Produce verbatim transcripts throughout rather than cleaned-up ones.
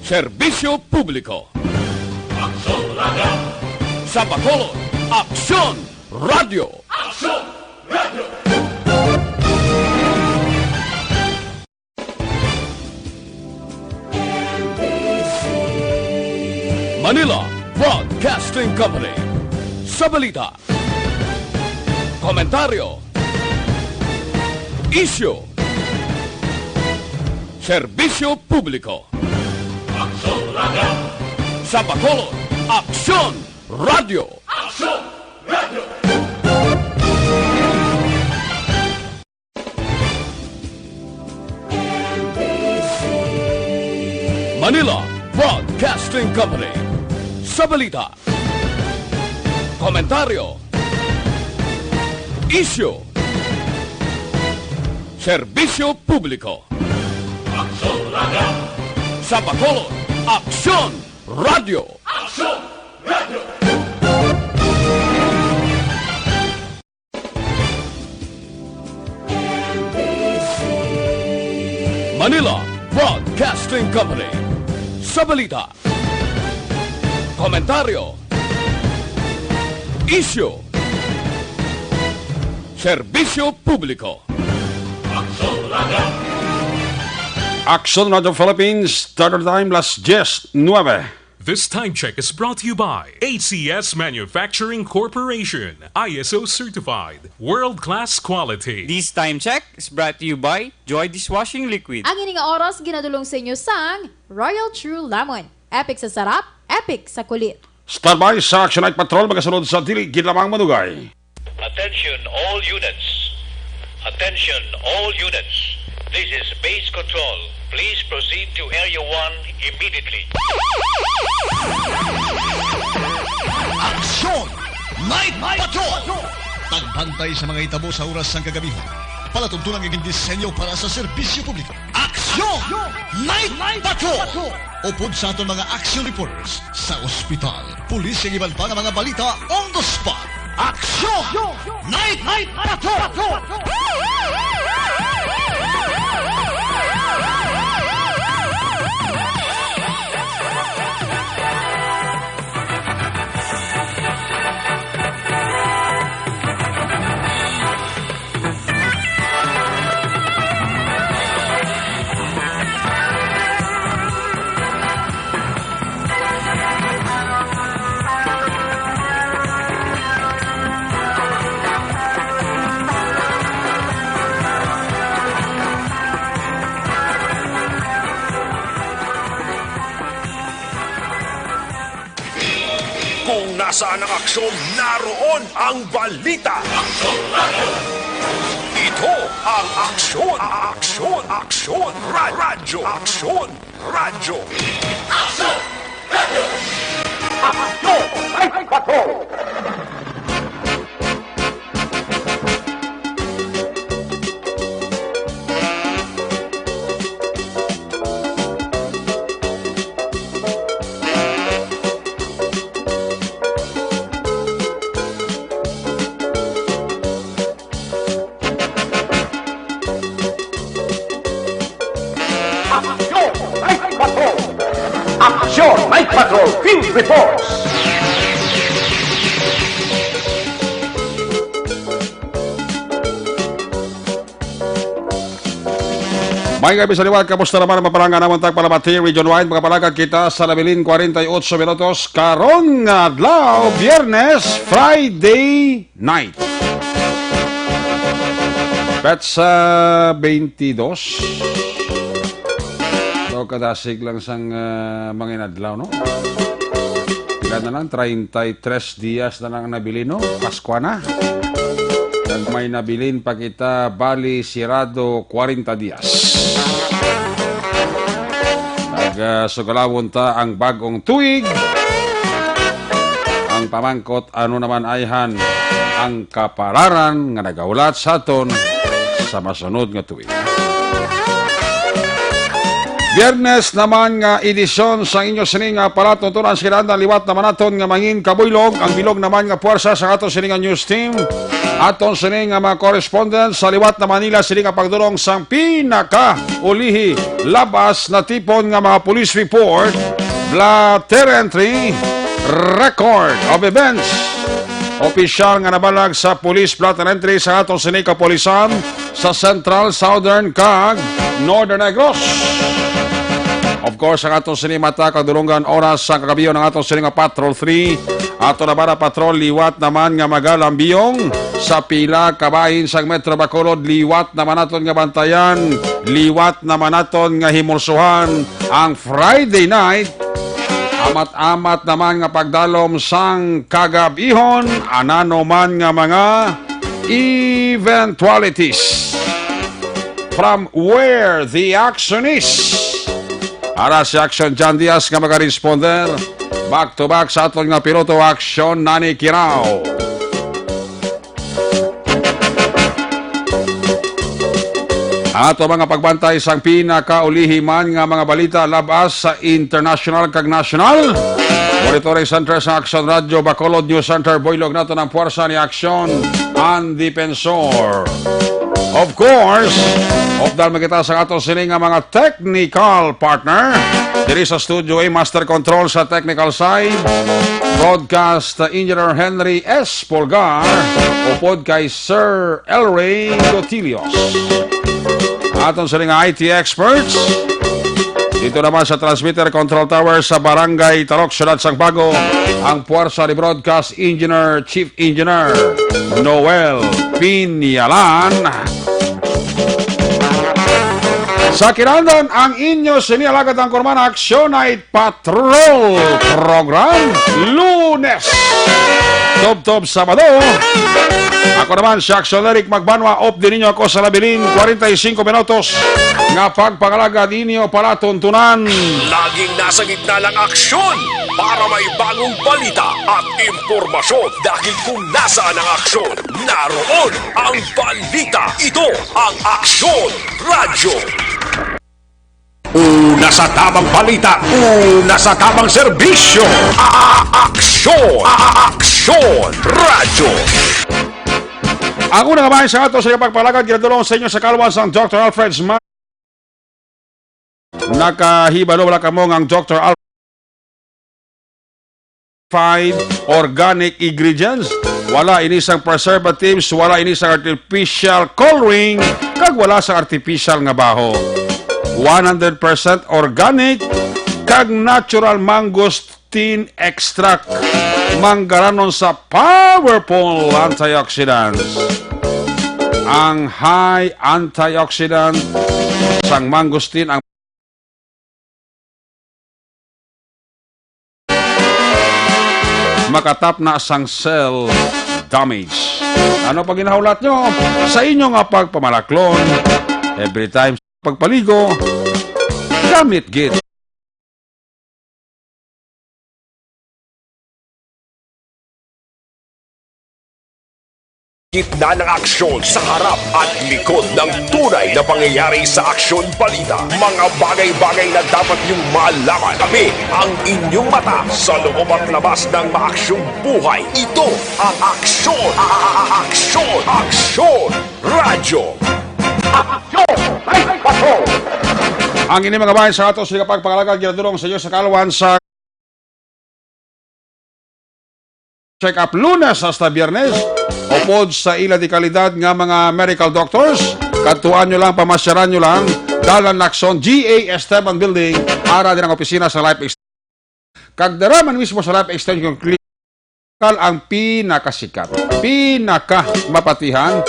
Serbisyo publiko. Aksyon Radio. Sa Bacolod, Aksyon Radio. Aksyon Radio. Manila Broadcasting Company. Sa balita, komentaryo, isyu, serbisyo publiko. Aksyon Radio. Sa Bacolod, Aksyon Radio. Aksyon Radio. Manila Broadcasting Company. Sa balita, komentaryo, isyu, serbisyo publiko. Aksyon Radio. Sa Bacolod, Aksyon Radio. Aksyon Radio. Manila Broadcasting Company. Sa balita, komentaryo, isyu, serbisyo publiko. Aksyon Radio. Aksyon Radio Philippines, Standard Time, las diez nueve. This time check is brought to you by A C S Manufacturing Corporation, I S O certified, world-class quality. This time check is brought to you by Joy Dishwashing Liquid. Ang ini nga oras ginadulong sa inyo sang Royal True Lemon. Epic sa sarap, epic sa kulit. Standby sa Action Night Patrol, magasunod sa dili gid lamang madugay. Attention all units. Attention all units. This is Base Control. Please proceed to Area one immediately. Aksyon! Night Patrol! Pagbantay sa mga hitabo sa oras sang kagabihon. Palatuntunan nga gindisenyo para sa serbisyo publiko. Aksyon! Night Patrol! Upod sa aton mga action reporters sa ospital, pulis, kag iban pa nga mga balita on the spot. Aksyon! Night Patrol! Kung nasaan ang aksyon, naroon ang balita. Aksyon Radyo. Ito ang Aksyon, Aksyon, Aksyon Ra-, Radyo. Aksyon Radyo. Aksyon Radyo. Aksyon Night Patrol. Aksyon Night Patrol! Aksyon Night Patrol! Field Reports! May gabi sa liwat, kamusta naman ang mga palangga namon tagpalamati, region wide? Makapalagad kita sa nabilin forty-eight minutos karong adlaw, Biyernes, Friday night. Petsa twenty-two. So, kadasig lang sang, ah, mga inadlaw, no? Pila na lang, treinta y tres dias na lang ang nabilin, no? Paskwa na. Kag may nabilin pa kita, bali, sirado, forty dias. Kag, ah, sugalawon ta ang bag-ong tuig. Ang pamangkot, ano naman ayhan ang kapararan nga nagahulat sa aton sa masunod nga tuig? Biyernes naman nga edisyon sa inyo sini nga palatuntunan. Sa kinahanglan, liwat naman naton nga mangin kabuylog ang bilog naman nga puwersa sa ato sini nga news team. Aton sini nga mga correspondent sa liwat na Manila, sini nga pagdulong sang pinakaulihi labas na tipon nga mga police report, blotter entry record of events. Opisyal nga nabalag sa police blotter entry sa aton sini kapulisan sa Central, Southern, kag Northern Negros. Of course, ang aton sini mata kag dulonggan oras sa kagabion ang aton sini nga Patrol three. Ato na ba na patrol liwat naman nga magalambiyong sa pila ka bahin sang Metro Bacolod, liwat naman naton nga bantayan, liwat naman naton nga himulsuhan ang Friday night. Amat-amat naman nga pagdalom sang kagabihon, anano man nga mga eventualities. From where the action is. Ara si Action John Diaz nga magaresponder. Back to back sa aton nga piloto, Action Nani Kirao. Ato mga pagbantay sang pinakaulihi man nga mga balita labas sa international kag national. Monitoring Center sa Action Radio Bacolod News Center, buylog naton ang puwersa ni Action, ang Defensor. Of course, updal man kita sa ato sini nga mga technical partner. Diri sa studio, A, Master Control sa technical side, broadcast engineer Henry S. Polgar, upod kay Sir Elray Gotilios. Aton sini nga I T experts, dito naman sa transmitter control tower sa Barangay Talok, Siyudad sang Bago, ang puwersa ni Broadcast Engineer, Chief Engineer Noel Pinyalan. Sa kinahanglan, ang inyo sini alagad ang kurman, Action Night Patrol Program, Lunes, tubtob Sabado. Ako naman si Action Eric Magbanwa, updi ninyo ako sa labilin, kwarenta y singko minutos nga pagpangalagad ninyo palatuntunan. Laging nasa gitna ng aksyon para may bagong balita at impormasyon, dahil kung nasaan ang aksyon, naroon ang balita. Ito ang Aksyon Radyo. Una sa tamang balita, una sa tamang serbisyo. A-, Aksyon, A-, Aksyon Radyo. Ako na kabahin sa ato sa pagpalagad, ginadulong sa inyo sa kalwan sang Doctor Alfred's Ma-, nakahibalo wala kamo nga ang Doctor Alfred certified organic ingredients. Wala ini sang preservatives, wala ini sang artificial coloring, kag wala sang artificial nga baho. One hundred percent organic kag natural mangosteen extract. Manggaranon sa powerful antioxidants. Ang high antioxidant sang mangosteen ang makatapna sang cell damage. Ano pa ginahulat nyo sa inyo nga pagpamalaklon? Every time sa pagpaligo, gamit gid. Gitna ng aksyon, sa harap at likod ng tunay na pangyayari sa Aksyon Balita. Mga bagay-bagay na dapat niyong malaman. Kami ang inyong mata sa loob at labas ng maaksyong buhay. Ito ang Aksyon, a-, a-, a-, Aksyon, Aksyon Radyo. Aksyon! Ang ini mga bahin sa ato sa pagpangalagad, ginadulong sa inyo sa kalwan sa check-up Lunes hasta Biyernes, upod sa ila di kalidad nga mga medical doctors. Kadtuan nyo lang, pamasyaran nyo lang, Dalan Lacson, G A Esteban Building, ara din ang opisina sa Life Ex-, kag dira man mismo sa Life Extension Clinic, ang pinakasikat, pinakamapatihan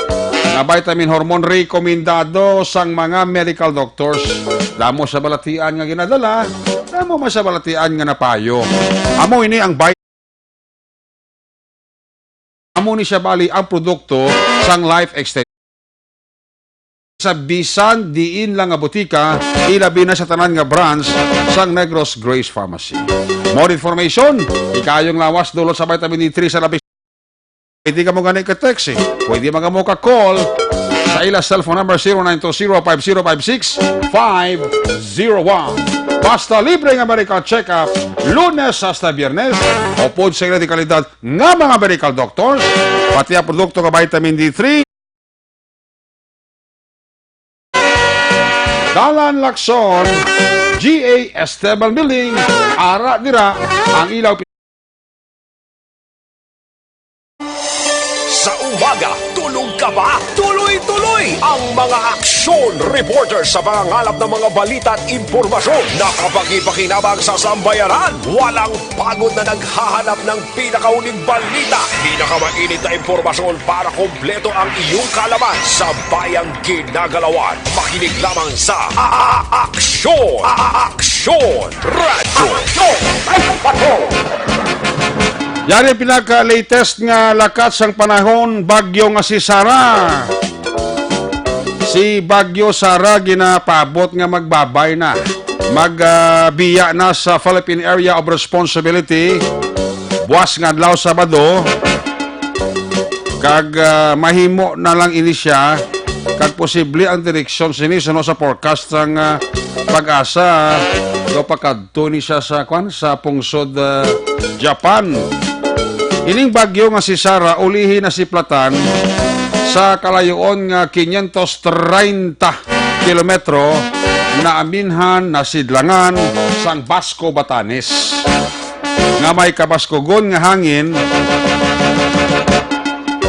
nga vitamin hormone rekomendado sang mga medical doctors. Damo sa balatian nga ginadala, damo man sa balatian nga napayo. Amo ini ang Amo ni siya bali ang produkto sang Life Extension sa bisan diin lang nga butika, ilabi na sa tanan nga branch sang Negros Grace Pharmacy. More information, Ikayong Lawas, dulot sa Vitamin D three sa labis. Pwede ka mo gani ka text eh. Pwede man ka mo ka call. Sa ila cellphone number, zero nine two zero five zero five six five zero one. Basta libre nga medical check-up, Lunes hasta Biyernes, upod sa ila dekalidad nga mga medical doctors, pati ang produkto nga vitamin D three. Dalan Lacson, G A Esteban Building, ara dira ang ilaw. Sa umaga, tulog ka ba? Tuloy-tuloy ang mga aksyon reporter sa pangangalap ng mga balita at impormasyon na kapagi-pakinabang sa sambayanan. Walang pagod na naghahanap ng pinakahuling balita, pinakamainit na impormasyon para kompleto ang iyong kaalaman sa bayang ginagalawan. Makinig lamang sa A-, A-, Aksyon! A-, A-, Aksyon! Radyo! Yari ang pinaka-latest nga lakat sang panahon, bagyo nga si Sara. Si Bagyo Sara ginapaabot nga magbabay na. Mag, ah, biya na sa Philippine Area of Responsibility buwas nga adlaw, Sabado, kag, ah, mahimo na lang ini siya, kag posible ang direksyon sini suno sa forecast sang, ah, PAGASA. Daw pakadto ni siya sa, kwan, sa pungsod, ah, Japan. Ining bagyo nga si Sara ulihi nasiplatan sa kalayoon nga quinientos treinta kilometro, naaminhan, nasidlangan sang Basco, Batanes, nga may kabaskugon nga hangin,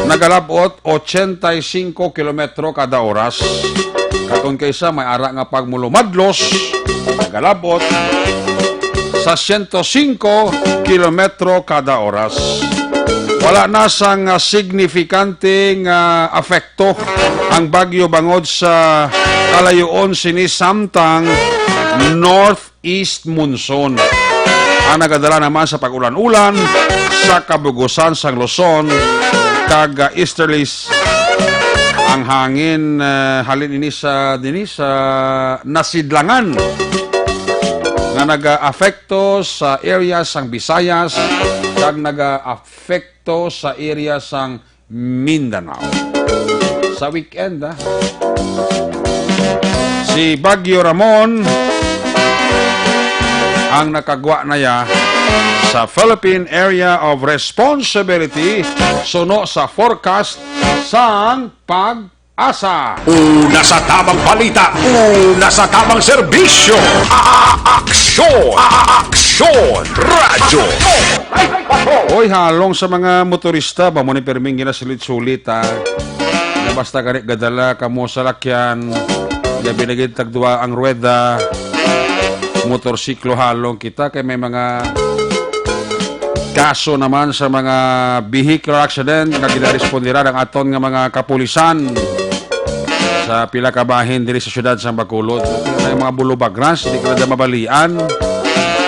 nagalab-ot ochenta y cinco kilometro kada oras. Katon kaysa may ara nga pagmulumadlos, nagalab-ot sa siyento singko kilometro kada oras. Wala na sang, ah, signifikante nga apekto ang bagyo bangod sa kalayoon sini samtang northeast monsoon. Ang nagadala naman sa pag-ulan-ulan sa kabugusan sang Luzon kag, ah, easterlies ang hangin, ah, halin ini sa, dini sa nasidlangan nga nagaapekto sa area sang Visayas kag nagaapekto sa area sang Mindanao. Sa weekend, ah, si Bagyo Ramon ang nakagwa na ya sa Philippine Area of Responsibility suno sa forecast sang PAGASA. Una sa tamang balita, una sa tamang serbisyo. A-, a-, aksyon! A-, a-, aksyon! Radyo! Oy, halong sa mga motorista ba mo ni perming ginasulit-sulit, ha? Na basta gani gadala kamo sa lakyan, labi na gid tagduwa ang ruweda, motorsiklo, halong kita kay may mga kaso naman sa mga vehicular accident nga ginarespondiran ang aton nga mga kapulisan sa pila ka bahin diri sa siyudad sa Bacolod. May mga bulubagras, di ka na mabalian.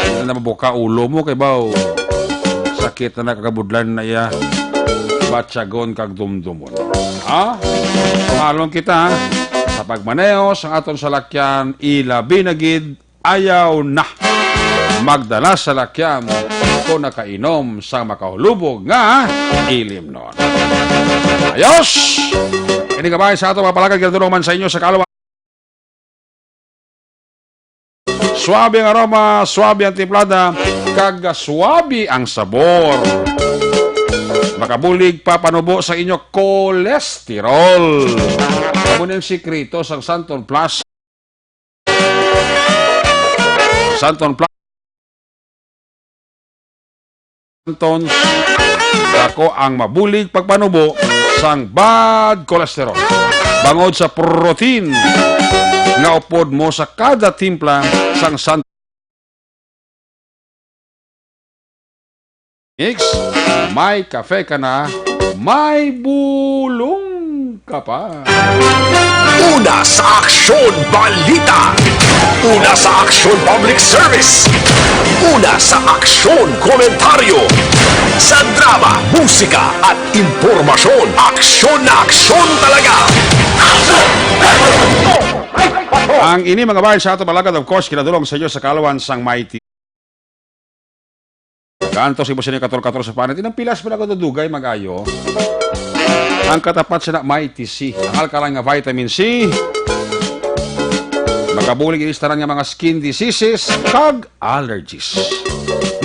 Di na mabuka ulo mo kay baw sakit na nakakabudlan na iya batyagon kag dumdumon. Ha? Halong kita, ha? Sa pagmaneho sa aton salakyan, ilabi na gid ayaw na magdala sa lakyan kung nakainom sang makahulubog nga ilimnon. Ayos! Ini nga bahin sa ato mga palagad, ginatulong man sa inyo sa kalwa. Suabe ang aroma, suabe ang timplada, kag suabe ang sabor. Makabulig pa panubo sa inyo kolesterol. Amo ni ang sikreto sang Santon Plus. Santon Plus. Santons, ako ang mabulig pagpanubo sang bad cholesterol. Bangod sa protein nga upod mo sa kada timpla sang Santon Mix, may kafe ka na, may bulong ka pa. Una sa aksyon, balita. Una sa aksyon, public service. Una sa aksyon, komentaryo. Sa drama, musika, at impormasyon, aksyon na aksyon talaga. Ang ini, mga bahin, sa ato palagad, of course, kinadulong sa inyo sa kalwan sang Mighty. Kanto si Boss Nino Kator-Kator sa panit. Inang pilas pa na ako dugay mag-ayo. Ang katapat sina Mighty C. Ang alkaline nga vitamin C, makabulig ini sa tanan nga mga skin diseases kag allergies.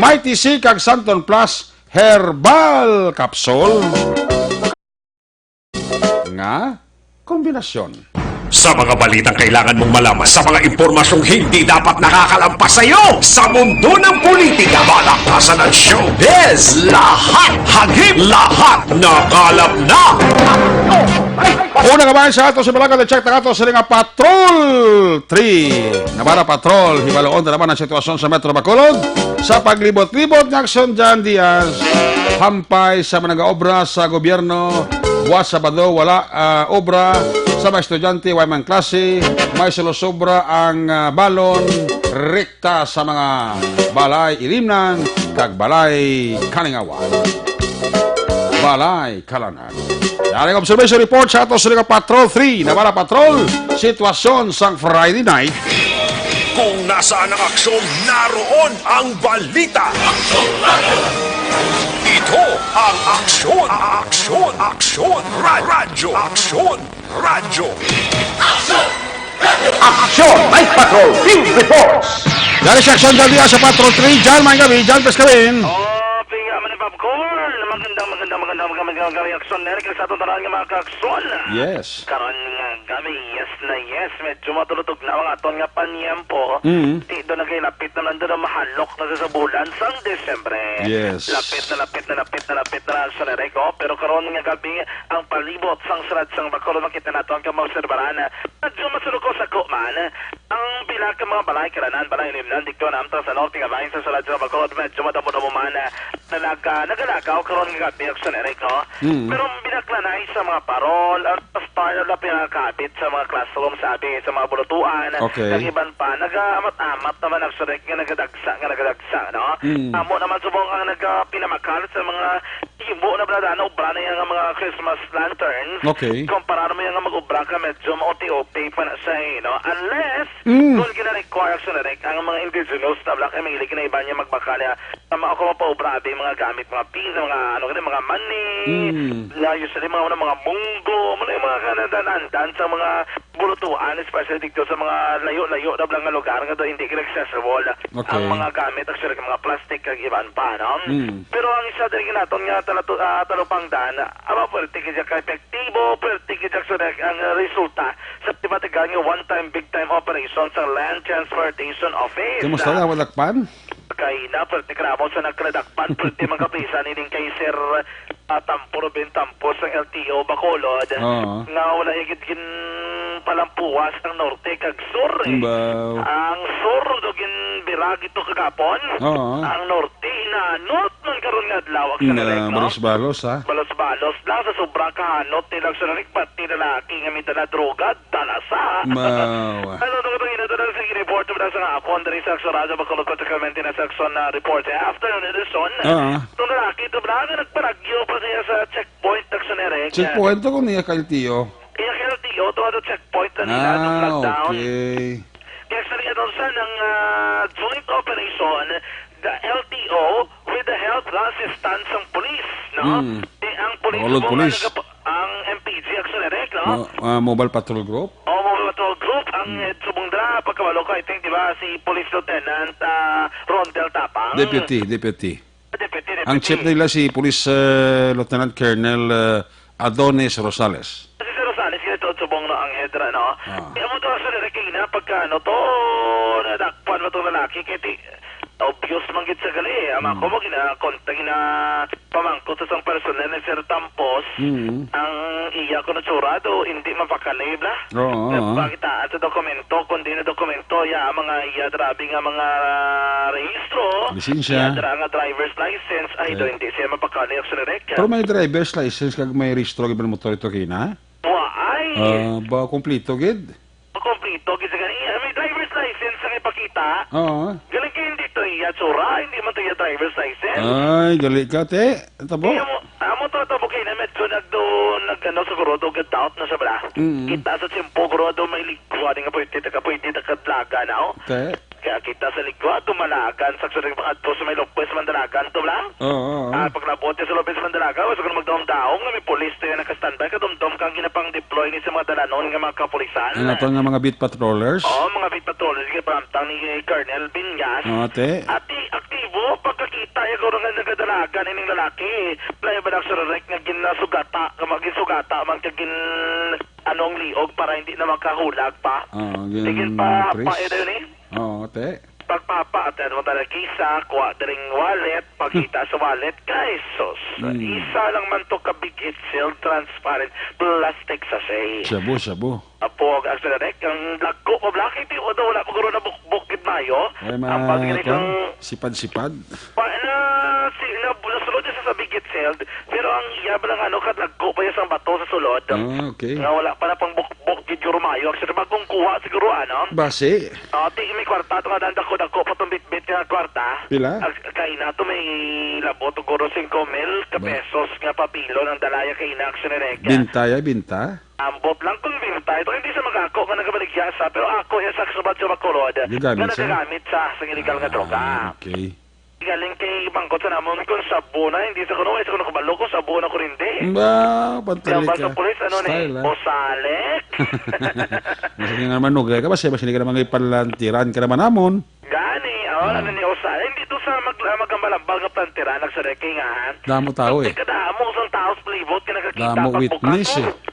Mighty C kag Santon Plus Herbal Capsule. Nga kombinasyon. Sa mga balitang kailangan mong malaman, sa mga impormasyong hindi dapat nakakalampas sa iyo, sa mundo ng politika, balaktasan at showbiz, lahat hagip, lahat nakalap na. Una ka man sa ato sa Balagan, check na ato sa nga Patrol three. Nabala Patrol, hibaloon na naman ang sitwasyon sa Metro Bacolod. Sa paglibot-libot nga aksyon dyan, Diaz, hampay sa mga nag-aobra sa gobyerno, buwas Sabado, wala ah, obra. Sa mga estudyante, way man klase, may solosobra ang ah, balon, rekta sa mga balay ilimnan, kag balay kalingawan. Balay kalanag. Yan ang observation report sa ato sa Liga Patrol three. Nabala Patrol, sitwasyon sang Friday night. Kung nasaan ang aksyon, naroon ang balita. Ito ang Aksyon, Aksyon, Aksyon, Ra- Radyo, Aksyon, Radyo. Aksyon! Night Patrol Field Reports! Dari sa Aksyon, John Diaz sa Patrol three. John, may gabi. John, please come in. Oh, pinga man ni Popcorn. Magandang, magandang, magandang, magandang, magandang gabi, Aksyon Eric, sa atong tanan nga mga ka-aksyon. Yes. Karon nga gabi, yes na yes. Medyo matulutog na ang aton nga panyempo. Mm. Ti do nagay lapit na lang do na mahalok na sa, sa bulan sang Disyembre. Yes. Lapit na, lapit na, lapit na, lapit na, Aksyon Eric, oh. Pero karon nga gabi, ang palibot sang syudad sang Bacolod, makita nato ang kamobserbaran. Medyo masulukos ako man. Ang pila ka mga balay, kalanan, balay, limnan, dikto na amtang sa norte nga bahin sa syudad sa Bacolod, medyo madamo-damo man, ah, na nag-, ah, nagalagaw karon nga gabi, Aksyon Eric, no? Mm. Pero ang pinaklanay sa mga parol, ang star na pinakakabit sa mga classroom, sabi, sa mga bulutuan, Okay. Nag-iban pa, nag-aamat-amat naman, Aksyon Eric, nga nagadagsa, nga nagadagsa, no? Mm. Amo naman subong ang nagpinamakal sa mga Himo na bala na, obra na yang mga Christmas lanterns. Okay. Kumpara mo yang mag-obra ka, medyo ma-O T O P pa na siya, eh, no? Unless, Mm. kung gina-require sa direct, ang mga indigenous na bala, kay mahilig na iba niya magbakal niya, sa mga, kung mapaobra, abi, mga gamit, mga pin, mga, ano, gani, mga mani, Mm. na usually, mga, mga munggo, mga, mga kanadan-andan sa mga bulutuan, especially dito sa mga layo-layo na bala nga lugar nga daw hindi ka accessible Okay. ang mga gamit, actually, mga plastic, kag iban pa, no? Mm. Pero ang isa diri naton nga tala-, ah, talupangdan, aba, pwerte gid siya ka epektibo, pwerte gid siya sa ang resulta sa tiba-tiga nga one-time, big-time operation sa Land Transportation Office. Kumusta na, wadakpan? Kay na, pwerte kramo sa nagkladakpan, pwerte magkapisan ining kay Sir, ah, Tampo Ruben Tampo sa L T O Bacolod, Oo. nga wala gid gin palampuwas ang norte kag sur, eh. Baw. Ang sur do ginbirag ito kagapon. Oo. Ang norte, hinanot man karon nga adlaw, Aksyon Eric, no? Balos-balos, ha? Balos-balos lang sa sobrang kahanot nila, Aksyon Eric, pati lalaki nga may dala droga, dala sa. Baw. Ano to, katong ina to na, sige, report mo na sa hapon, dali sa Aksyon Radyo, Bacolod, particularmente na sa Aksyon na report. Eh, afternoon edition, Oo. itong lalaki ito, bala, nga nagparagyo pa siya sa checkpoint, Aksyon Eric. Checkpoint to kung niya ka L T O. Kaya ka L T O, to, ano, checkpoint na nila, Ah, nung lockdown. Okay. Kaya sa rin, ano, sa nang, ah, joint operation, the L T O with the help, the assistance ng police, no? Mm. Eh, ang police Bacolod po nga Police. nagap-, ang M P G, Aksyon Eric, no? Mo-, ah, Mobile Patrol Group? O, Mobile Patrol Group, ang Mm. head subong dra, pagkabalo ko, I think, di ba, si Police Lieutenant, ah, Rondel Tapang? Deputy, deputy. Deputy, deputy. Ang chief nila si Police, eh, Lieutenant Colonel, eh, Adonis Rosales. Si Sir Rosales, kaya ito, subong na ang head ra, no? Ah. Kaya mo to, Sir Eric, na pagka, ano to, nadakpan mo tong lalaki, kaya ti-, obvious man gid sa gali, eh. Ama ko Hmm. mo, gina-, konta, gina-, pamangkot sa isang personal ni Sir Tampos, Hmm. ang iya ko na tsurado, hindi mapakali, bla? Oo, oo. Nagpakitaan sa dokumento, kundi na dokumento, ya, ang mga iya, grabe nga mga rehistro, Lisensya. iya, dra-, nga driver's license, ay, Okay. do, hindi siya mapakali, Aksyon Eric. Pero may driver's license kag may rehistro gid man motor ito kina? Wa ay. Ah, ba, kompleto gid? Kompleto gid sa gani. May driver's license ang ipakita. Oo. Galing kay hindi to iya tsura, hindi man to iya driver's license. Ay, gali ka, te. Tabo. Kaya mo, amo to, tabo kay na medyo nagdo-, nag-, ano, siguro do, doubt na siya, bala. Mm. Kita sa tiyempo, siguro do, may ligwa, di nga pwede, taga, pwede, taga Dlaga na, oh. Te. Ka, Nakita sa likod, tumalagan sa sunod mga adto sa may Lopez Mandalagan to lang. Oo, oo. Ah, paglabot niya sa Lopez Mandalagan, basta kung magdaom-daom nga may pulis na nakastandby, kadumdom kang ginapang-deploy ni sa mga dalanon nga mga kapulisan. Ano to nga mga beat patrollers? Oo, mga beat patrollers, ginapamtang ni Colonel Binyas. Oo, te. Ati, aktibo, pagkakita niya kung nga nagadalagan ining lalaki. Layo ba lang sa rek nga ginasugata, nga mga ginsugata, man ka gin-, anong liog para hindi na makahulag pa. Oo, Tigil gin-, pa, pa, press. Ito yun eh. Oo, te. Pagpapa, at ano mo talaga, kisa, kuha na ring wallet, pagkita sa wallet, kay sus, Mm. isa lang man to ka big itself, transparent, plastic sachet. Shabu, shabu. Apo, ang sa direct, ang dagko pa, black, hindi, wala, wala pa guro na bukbok, gid mayo. Ay, Ang mga pag-, kwan, sipad-sipad. Pa, na, si, na, nasulod siya sa big itself, pero ang iya ba lang, ano, kadagko pa iya sang bato sa sulod. Ah, okay. Nga wala pa na pang bukbok, gid guro mayo. Ang sa bagong kuha, siguro, ano? Basi. Oh, ti, may kwarta to nga dako-dako pa tong bitbit nga kwarta. Pila? Ag-, kay na to may labot guro singko mil ka Ba- pesos nga papilo ng dalaya kay ina action ni Rega. Binta ya, binta? Ambot lang kung binta. Ito hindi sa magako nga nagabaligya sa, pero ako yung sa sa Bacolod Gagamit nga sa? nagagamit sa, sa illegal nga Ah, droga. Okay. Galing kay bangkot sa namon kung sabon na, hindi sa kuno, sa kuno kabalo kung sabon ako hindi. Ba, Kaya pantali ba sa ka. Pulis, ano ni? Style, ah. Osalik? Mas nga naman, nugay ka ba? Siya, mas hindi ka naman kay palantiran ka naman namon. Gani, oh, Ah. ano ni Osalik? Hindi to sa mag-, ah, magambalambal nga plantiran, nagsarekingan. Damo tao, eh. Pagka damo, sang taos palibot, ka nakakita, Damo witness, pagbukas mo. eh.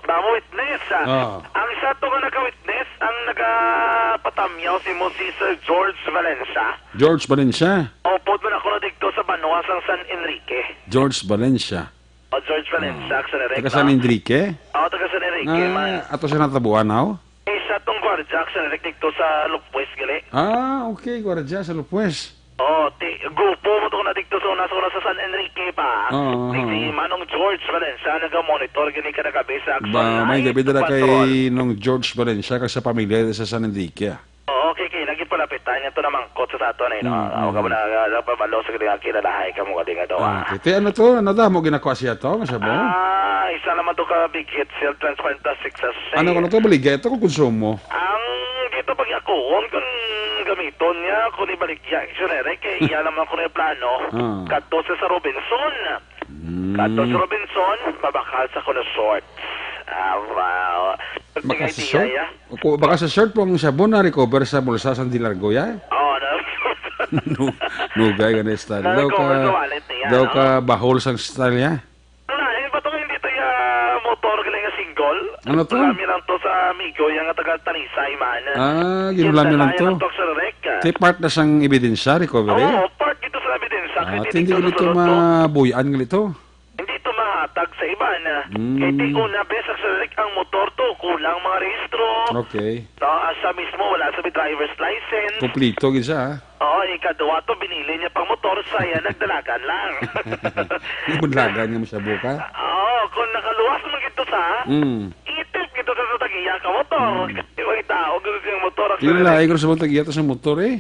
Damo witness, ah. Ah. Ang isa to nga naka-witness, ang nagapatamyaw si mo si Sir George Valencia. George Valencia? Upod man ako na dito sa banwa sang San Enrique. George Valencia. O, George Valencia, Ah. sa Taga San Enrique? O, taga San Enrique, Ah, man. ato siya natabuan, haw? Isa tong gwardiya, sa Enrique, dito sa Lupwes, gali. Ah, okay, gwardiya sa Lupwes. Oh, ti-, grupo mo to na dito sa una, sa una sa San Enrique pa. Oo, Ni si oo. Manong George Valencia, naga-monitor gini kada gabi sa aksyon Ba, may live gabi dira kay patrol. Nong George Valencia kag sa pamilya sa San Enrique, ah. Oo, okay, okay. Naging palapitan niya to na mangkot sa ato na, no? Mm, Ako ka mm. mo na, na, na, pabalo sa kanya, kilalahay ka mo, kadi nga daw, Ah, ah. okay. Te, ano to? Ano damo ginakuha siya to? Nga siya mo? Ah, isa naman to ka big hit sale, transparent plastic sa Ano, ano to? Baligya ito kung konsumo? Ang dito pag-akuon kung gamiton niya, kung ibaligya, dictionary, kay iya naman kung may plano, Ah. kadto sa, sa Robinson. Mm. Kadto sa Robinson, mabakal sa Kuno Short. Ah, wow. Baka sa Idea, short? ya. Opo, baka sa short po ang sabon na recover sa bulsa sa Dilargo, ya? Oo, no. Nu-, nugay ka na style. Daw Na-recover ka, sa wallet niya, daw no? ka bahol sang style, ya? Wala, eh, ba't kung hindi to yung motor galing nga single? Ano to? Ginulami lang to sa amigo, yung nga taga Talisay man. Ah, Yung ginulami lang dalayan to. Lang to sa rek, ah. Kay part na sang ebidensya, recovery? Oo, part ito sa ebidensya. Ah, Kaya at hindi dito ulit sa ito sunod to. Mabuyan, gali to. Hindi to mahatag sa iba na. Mm. Kaya di una, bes, ang sa rek, ang motor to, kulang mga rehistro. Okay. No, ang sa mismo, wala sa may driver's license. Kumplito, gid siya, ah. Oo, ikaduha to, binili niya pang motor, saya nagdalagan lang. Di mo dalagan nga masabo ka? Oo, kung nakaluwas man gito sa, Mm. itip gito sa, sa tagiya ka motor. Mm. Di ba itaog gito sa motor, ang Yun sa lang, ay, kung sa mga tagiya to sa motor, eh.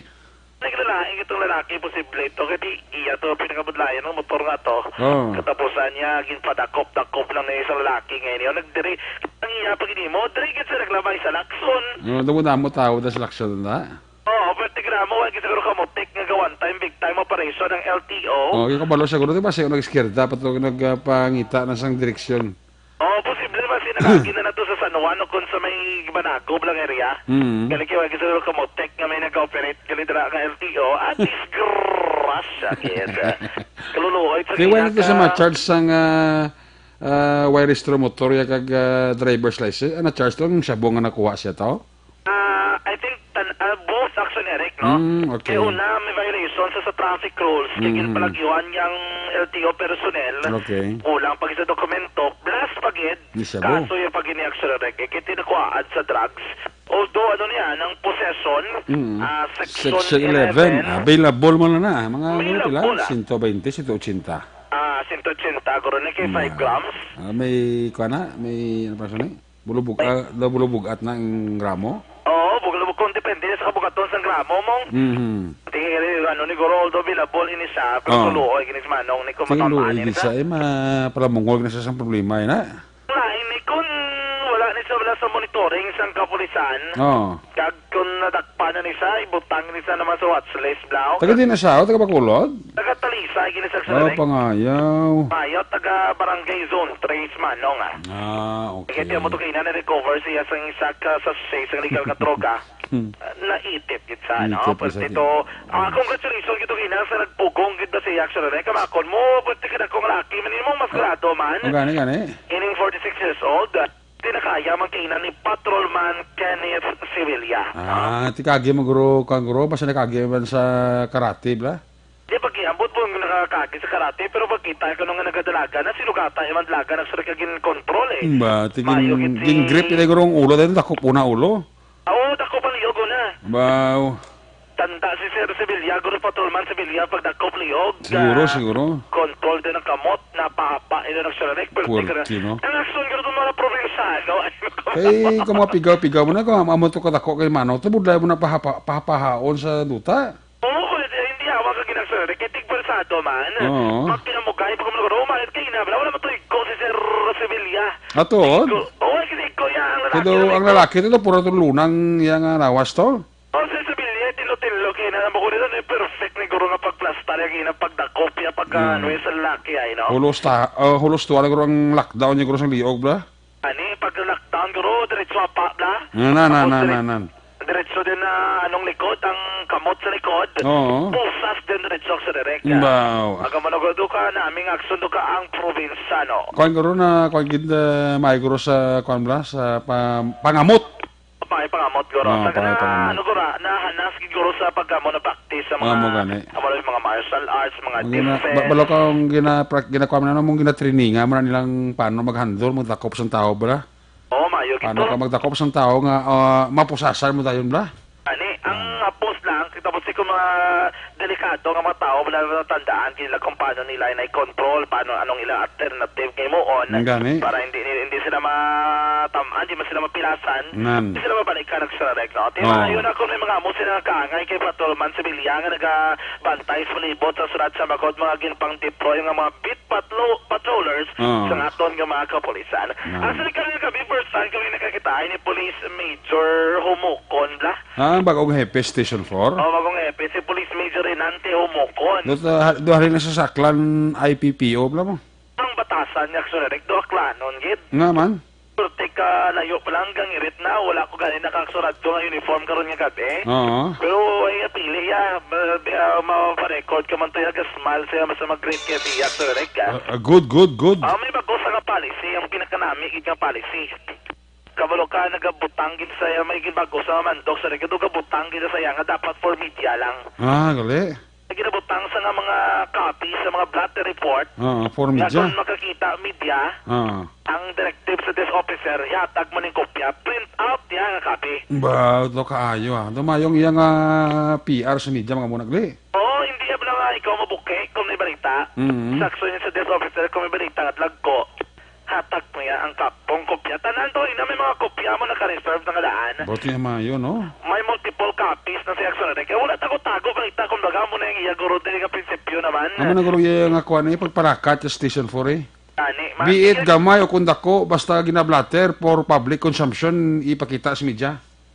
Naglalaing itong lalaki, posible ito. Kasi iya to, pinakabudlayan ng motor nga to. Oo. Katapusan niya, ginpadakop-dakop lang na isang lalaki ngayon. Yung nagdiri, ang iya pag mo, diri gid sa naglabay sa Lacson. Oo, damo-damo tao na sa Lacson na. Oo, pero tigra mo, wala siguro kamutik nga gawan time, big time operation ang L T O. Oh, yung kabalo siguro, di ba, siya nag-izquierda, pa to nagpangita na sang direksyon. Oo, posible naman siya nalagi na nato sa San Juan o kung sa may Banagob lang area. Mm. Galing kay wala siguro kamutik nga may nag-operate, galing dira nga L T O. Ah, disgrasya, kaya sa kaluluoy sa Kaya wala kaya nito sa ka ma-charge sang, ah, ah, why rehistro motor ya kag, ah, driver's license. Ah, na-charge to ang shabu nga nakuha siya to? Ah, I think tan-, ah, both action, Eric, no? Mm, okay. Kaya una, may violation sa, sa traffic rules. Kaya Mm. ginpalagyuan yang L T O personnel. Okay. Kulang pa gid sa dokumento. Plus pa gid, Ni shabu. kaso yung pag ini-action, Eric. Eh, kaya tinakuhaan sa drugs. Although, ano niya, ng possession, Mm. ah, section Section eleven. eleven. Available mo na na. Mga ano Available pila? na. Sento baynte, sento ochenta. Ah, sento ochenta, guro, na kay five Mm. grams. Ah, may, kuha na? May, ano pa siya ni? Bulubog, Ay. ah, daw bulubog at na ang gramo? Oo, bulubog kung depende sa kabugaton sa gramo mo. Mhm. Tingin, ano ni Goro, although available ini siya, pero Oo. tuluoy, gini si Manong, ni kung Tingin, matamaan luoy, ini di siya. Sa, eh, ma-, palamungol na siya sa problema, eh, na? Wala, ini kung wala ni siya, wala sa monitoring sang kapulisan. Oh. Kag kung nadakpan na ni siya, ibutang ni siya naman sa watch list, bla. Taga di na siya, oh, taga Bacolod? Taga Talisay, gini sa Oh, Xerox. Pangayaw. Mayo, taga Barangay Zone three, Manong, ah. Ah, okay. Kaya mo to kaina na-recover siya sa isa ka sachet sa illegal nga droga. Hmm. Ah, naitip gid sa, no? Itip Pero sa ito, ah, congratulations gid to kaina sa nagpugong gid ba siya, actually. Kamakon mo, pwerte ka na kong laki, man mo maskarado man. Oh, gani, gani. Ining forty-six years old, ah, di na kaya man kaina ni Patrolman Kenneth Sevilla. Ah, tikagi mo, guro, kang guro, basta nakagi man sa karate, bla? Di, pag-iambot mo nga nakakagi sa karate, pero pagkita ko nung nagadalaga na, sinugata yung dalaga, nagsulat ka gin-control eh. Ba, ti Mayo gin, gid si gin-grip nila guro ang ulo, dahil dako po na ulo. Oo, dako pa liog na. Wow. Tanda si Sir Sevilla, guro patrolman Sevilla, pag dakop liog, Siguro, ah, siguro. control din ang kamot, napahapa, ino nagsulat, eh, Puwerte, no? Ang aksyon guro ng mga probinsya, no? Kay, kung mga pigaw-pigaw mo na, kung amo to kadako kay mano, to budlay mo na pahapa-, pahapahaon sa duta. Oo, kulit, eh, hindi hawak ang ginagsulat. Kay tigpalsado man. Oo. Pag pinamugay, pag kumulog, oh, malit kayo na, wala, wala matuig ko si Sir Sevilla. Ato? Ko, oh, ay, kasi ko yan, ang lalaki Pero na ang ko. lalaki, ito, puro to lunang iya nga lawas, to? Oh, Sir Sevilla, tilo-tilo, kaya na lang ko nila, eh, perfect ni guro nga pagplastar, yung ina pagdakop, yung pag, Mm. ano, yung sa lalaki, ay, no? Hulos ta-, oh, hulos tuwa na guro ang lockdown niya guro sa liog, bla? Ani, pag lockdown, guro, diretso apa, bla? Na, na, na, Tapos na, dire-, na, na. diretso din na anong likod, ang kamot sa likod. Oo. Pusas din diretso sa direct, ah. Baw. Aga manugod ka, naming aksundo ka ang probinsano. Kuwan, guro, na, kuwan, gid, eh, may guro sa, kuwan, bla, sa pa-, pangamot. May pangamot, guro. Oo, Sa may kana, pangamot. ano, guro, nahanas, gid, guro, sa pagkamo na practice sa Amo mga, gani. amo na yung mga martial arts, mga Ang gina-, defense. ba-, balo ka ang gina-, pra-, ginakuha mo na mong ginatrainingan mo na nilang paano mag-handle, magdakop sa tao, bla? Oo, mayo Paano gito. ka magdakop sa tao nga, ah, mapusasan mo dayon, bla? Ani, ang Ah. hapos lang, kita mo si kung mga delikado nga mga tao, wala na tandaan, kila kung paano nila na i-control, paano, anong ilang alternative kay mo on, Ang gani. para hindi, hindi sila matamaan, hindi man sila mapilasan, Nan. hindi sila mabalikan ang sarili, no? Di Oo. ba, yun ako, may mga amo sila nga kaangay kay Patrolman Sibilya nga nagabantay sa palibot sa sulat sa magod mga ginpang-deploy nga mga beat patlo-, patrollers Oo. sa aton nga mga kapulisan. Nan. Actually, kami kami, first time kami nakakita ni Police Major Humukon, bla? Ah, ang bagong hepe, Station four? Oh, bagong hepe, si Police Major Renante Humukon. Doon, ah, ha-, doon halin na sa Saklan I P P O, bla mo? Ang batasan nga, actually, do aklanon, gid. Nga man? Purtik ka layo pa lang, gangirit na. Wala ko gani nakaksurat ko nga uniform karon nga gabi. Oo. Pero, ay, apili, ya. Ma-, ma-, ma-, pa-record ka man to, ya. Gasmal siya, basta mag-greet kay Tiyak sa direct, ah. Ah, ah, good, good, good. Ah, may bago sa nga policy, ang pinakanami, gid nga policy. Kabalo ka, nagabutang gid sa iya, may ginbago sa mandok sa record, gabutang gid sa iya nga dapat for media lang. Ah, gali. Ginabutang sa nga mga copy sa mga blotter report. Oo, for Nga media. kung makakita media, Oo. ang directive sa desk officer, ihatag mo ning kopya, print out niya nga copy. Ba, ito kaayo, ah. Dumayong iya nga P R sa media, mga muna, gali. Oo, hindi, abla nga ikaw mabuke kung may balita. Mm. Sakso niya sa desk officer kung may balita at lagko. Hatag mo ya ang kapong kopya. Tanan to, ina, may mga kopya mo naka-reserve na nga daan. Buti nga maayo, no? May multiple copies na siya, actually. Kaya wala tago-tago, balita, kumbaga, mo na yung iya guro din nga prinsipyo naman. Amo na guro iya nga kuwan, eh, pagparakat sa Station four, eh. Ani, man, Be it sige. gamay o kung dako, basta ginablatter for public consumption, ipakita sa media.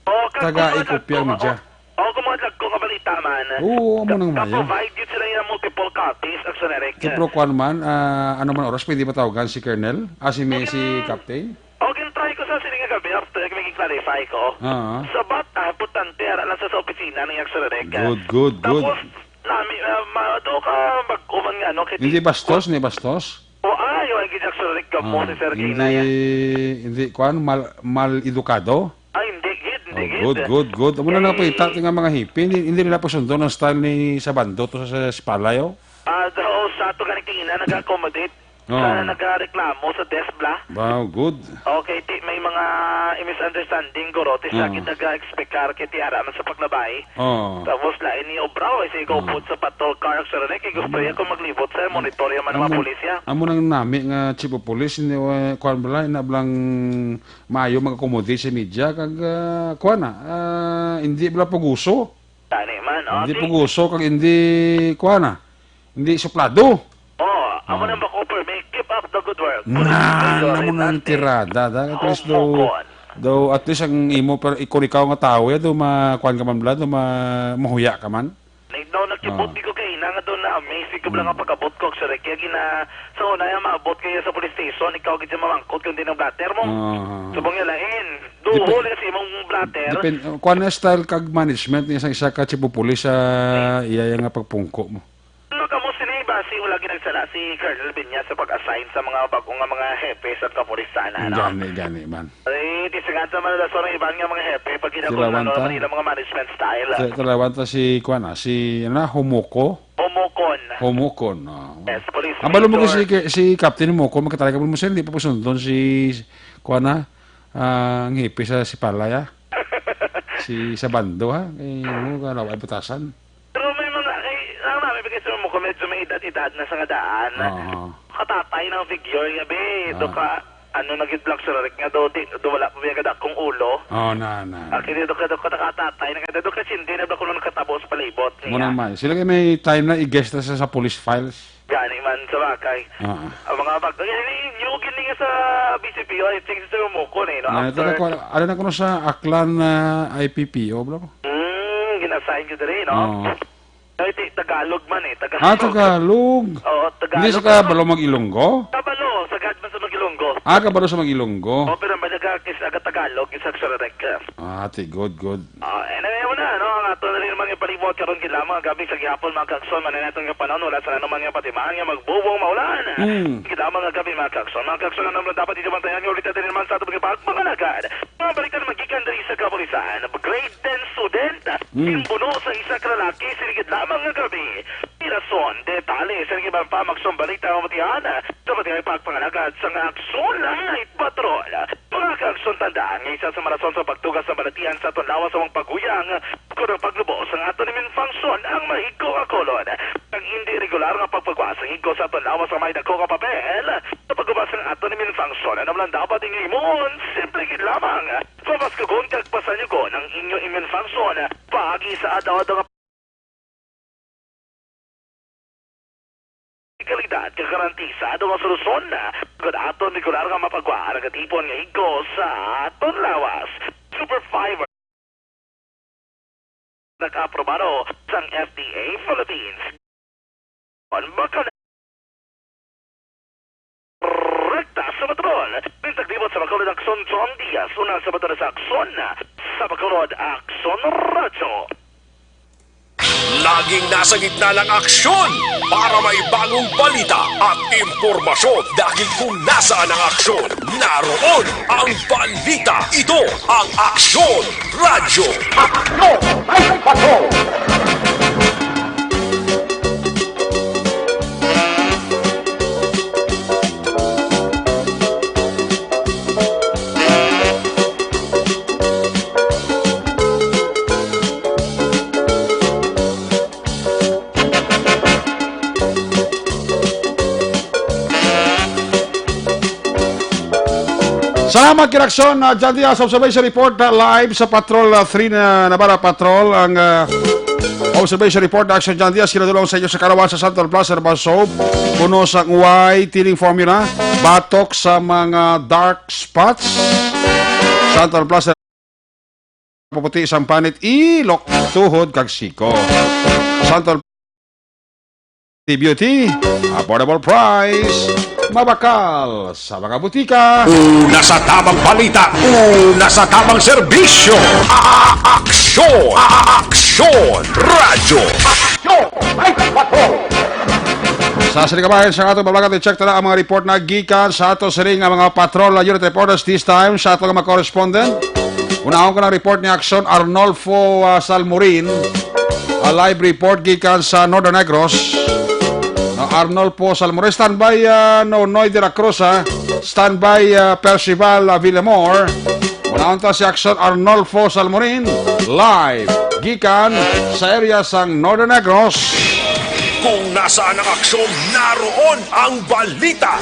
Oo, kag Taga kung mga ikopya ang dagko, media. oo, oo, kung mga dagko nga balita man, Oo, amo nang ka-, maayo. ka-provide yun sila yung multiple copies, actually, Eric. Kay pero kuwan man, ah, ano man oras pwede matawagan si Colonel? Ah, si, may, si Captain? Okay, try ko sa sini nga gabi after may clarify ko. Ah. Sa bata, importante, ara lang sa, sa opisina ng Yaxo Rek. Good, good, good. Tapos, nami, ah, ma-, do ka mag-uman nga, no, kay Hindi ti-, bastos, ni bastos? O, ay, yung ang Yaxo Rek, kamo Ah, si Sir hindi, Kinay. hindi, kuwan, mal, mal edukado? Ay, hindi, gid, hindi, Oh, gid. good, good, good. Amo na Kay lang pahita, ti nga mga hipi, hindi, hindi nila pasundo ng style ni Sabando to sa, sa Espalay, oh. Ah, daw sa ato gani tingin na nag-accommodate. Oh. Sa nagreklamo sa desk bla. Wow, good. Okay, ti, may mga misunderstanding, guro. Ti sa Oh. kita ga-explicar kay ti ara man sa paglabay. Oh. Tapos lain ni obra, eh, si Oh. Gopod sa patrol car, actually, kay gusto Amo niya na. kung maglibot sa monitor yung mga Amo, pulisya. amo nang nami nga chief of police, hindi, eh, kuwan bala, ina blang maayo mag-accommodate sa media, kag, ah, kuwan na, ah, hindi bala puguso. Tani man, oh, Hindi ti- puguso, kag hindi, kuwan na, hindi suplado. Oh, amo Oh. nang bako, Permi. Keep up the good work. Na, Police Major amo nang Renante tirada, da, at least do, Humukon. Daw at least ang imo, pero ikon ikaw nga tawo, ya, daw ma-, kuwan ka man bala, daw ma-, mahuya ka man. Nagdaw nakibot Ah. di ko kay ina nga daw na-amaze ko bala nga Mm. pagkabot ko sa rek. Kaya gina-, sa una, yung maabot kayo sa police station, ikaw gid siya mamangkot kung di ng blatter mo. Ah. Subong niya lain. Duhol Depe-, na sa imong blatter. depen-, kuwan na style kag management niya sa isa ka chief of police sa iya, iya nga pagpungko mo. Ano ka mo sini, basi wala ginagsala si Colonel Binya sa pag-assign sa mga bag-o nga mga hepe sa kapulisan, ano? Gani, gani man. Ay, tisingan sa mga lason ng iban nga mga hepe pag Tilawan ginakulang ta. ang ilang mga management style. Ti-, tilawan ta si, kuwan, ah, si, ano na, Humoko? Humokon. Humokon, ah. Yes, police Ang balo mo major. kasi si, si Captain Humoko, magkataray ka mo siya, hindi pa po sundon si, kuwan, ah, ang hepe sa Sipalay, ah. Si Sabando, ha? Eh, mo ka, ay butasan. Pero may mga, kay, ang namin, bigay sa mo ko, medyo may edad-edad na sa nga daan. Oo. Katatay ng figure niya, be. Ah. Do ka, ano, naging black sa larik nga, do, di, do wala pa may kadakong ulo. Oh, na, na. Akin, do ka, do ka, nakatatay na ka, do ka, sindi na ba kung nakatabo sa palibot niya? Mo naman. Sila kay may time na i-guest na sa, sa police files. Gani man, sa bagay. Ah. Ang mga bag-, eh, yung gini nga sa B C P O, I think sa Mukon, eh, no? Ah, After taga ko, ano na kuno sa Aklan na I P P O, bro? Hmm, gina-assign ko diri, no? Oo. Ay, ti-, Tagalog man, eh, Tagalog. Ah, Tagalog. Oo, Tagalog. Hindi sa kabalo mag-Ilonggo? Kabalo, sagad man sa mag-Ilonggo. Ah, kabalo sa mag-Ilonggo. Oh, pero may nagakis-, aga Tagalog, isa sa Rek. Ah, ti, good, good. Ah, anyway, wala, no? Ang ato na rin mga palibot karon gid lamang gabi sa gihapon, mga kaagsoon, man naton nga panahon, wala sa anumang nga patimaan nga magbubong maulan. Mm. Gid lamang nga gabi, mga kaagsoon. Mga kaagsoon, ano man dapat inyong bantayan nga ulit natin naman sa atong mga pagpangalagad. Mga balikan magikan diri sa kapulisan. Grade ten student, Mm. imbuno sa isa ka lalaki, sini gid lamang nga gabi. Rason, detalye sa iban pa, maksong balita nga matihan sa pagpangalagad sa nga aksyon ng Night Patrol. Mga kaagsoon, tandaan nga isa sa marason sa pagtugas sa balatian sa aton lawas sa mga paguyang, kung ang paglubo sa aton immune function ang mahigko nga kolon. Ang hindi regular nga pagpagwa sa higko sa aton lawas sa may dako nga papel sa pagguba sa aton immune function. Ano lang dapat inyong imon? Simple gid lamang. Papaskugon kag pasanyugon ang inyo immune function paagi sa adlaw-adlaw nga kalidad nga garantisado nga solusyon, kung aton regular nga mapagwa ang nagatipon nga higko sa aton lawas. Super Fiber, nag-aprobado sang F D A Philippines. Ang baka rekta sa Patrol, pintaglibot sa Bacolod Aksyon, John Diaz, una sa Bacolod sa Aksyon, sa Bacolod Aksyon Radyo. Laging nasa gitna ng aksyon para may bagong balita at impormasyon, dahil kung nasaan ang aksyon, naroon ang balita. Ito ang Aksyon Radyo. Aksyon! Ay, patrol! Salamat, Kiraksyon, uh, John Diaz. Observation report, uh, live sa Patrol, uh, three na Navarra Patrol. Ang, uh, observation report, Action John Diaz, kinatulong sa inyo sa Karawan sa Santon Plaza, Baso, puno sa uway, tiling formula, batok sa mga dark spots. Santon Plaza, puputi sang panit, ilok, tuhod, kag siko. Santol Beauty, affordable price, mabakal sa mga butika. Una sa tamang balita, una sa tamang serbisyo. A-, a-, aksyon, a-, a-, aksyon, radyo. Aksyon, may patrol. Sa sini kabahin sa atong bablagan, i-check na ang mga report na gikan sa ato sining nga mga patrol na unit reporters, this time sa ato nga mga correspondent. Unahon ko ng report ni Aksyon Arnolfo, ah, Salmorin, a live report gikan sa Northern Negros. Ah, Arnolfo Salmorin, standby, ah, Nonoy de la Cruz, ah. Standby, ah, Percival, ah, Villamor. Unahon ta si Aksyon Arnolfo Salmorin, live gikan sa area sang Northern Negros. Kung nasaan ang aksyon, naroon ang balita.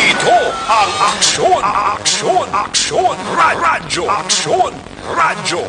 Ito ang Aksyon, Aksyon, Aksyon, Ra-, Radyo, Aksyon, Radyo.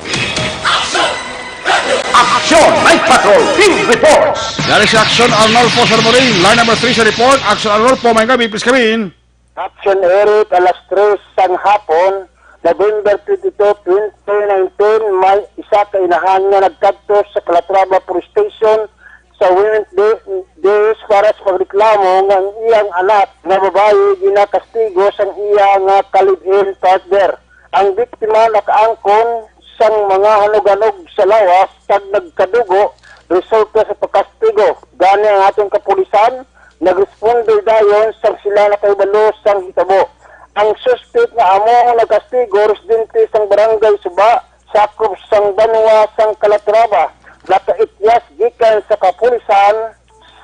Aksyon, Night Patrol, Field Reports. Yari si Aksyon Arnolfo Salmorin, line number three sa report. Aksyon Arnolfo, may gabi, please come in. Action Eric, alas tres sang hapon, November twenty-two, twenty nineteen, may isa ka inahan nga nagkadto sa Calatrava Police Station sa Women's Day, Days para sa pagreklamo nga ang iyang anak nga babayi ginakastigo sang iya nga ka-live-in partner. Ang biktima nakaangkon sang mga hanog-hanog sa lawas kag nagkadugo resulta sa pagkastigo. Gani ang aton kapulisan nagresponde dayon sang sila nakahibalo sang hitabo. Ang suspek nga amo ang nagkastigo, residente sang barangay Suba, sakop sang banwa sang Calatrava, nakaikyas gikan sa kapulisan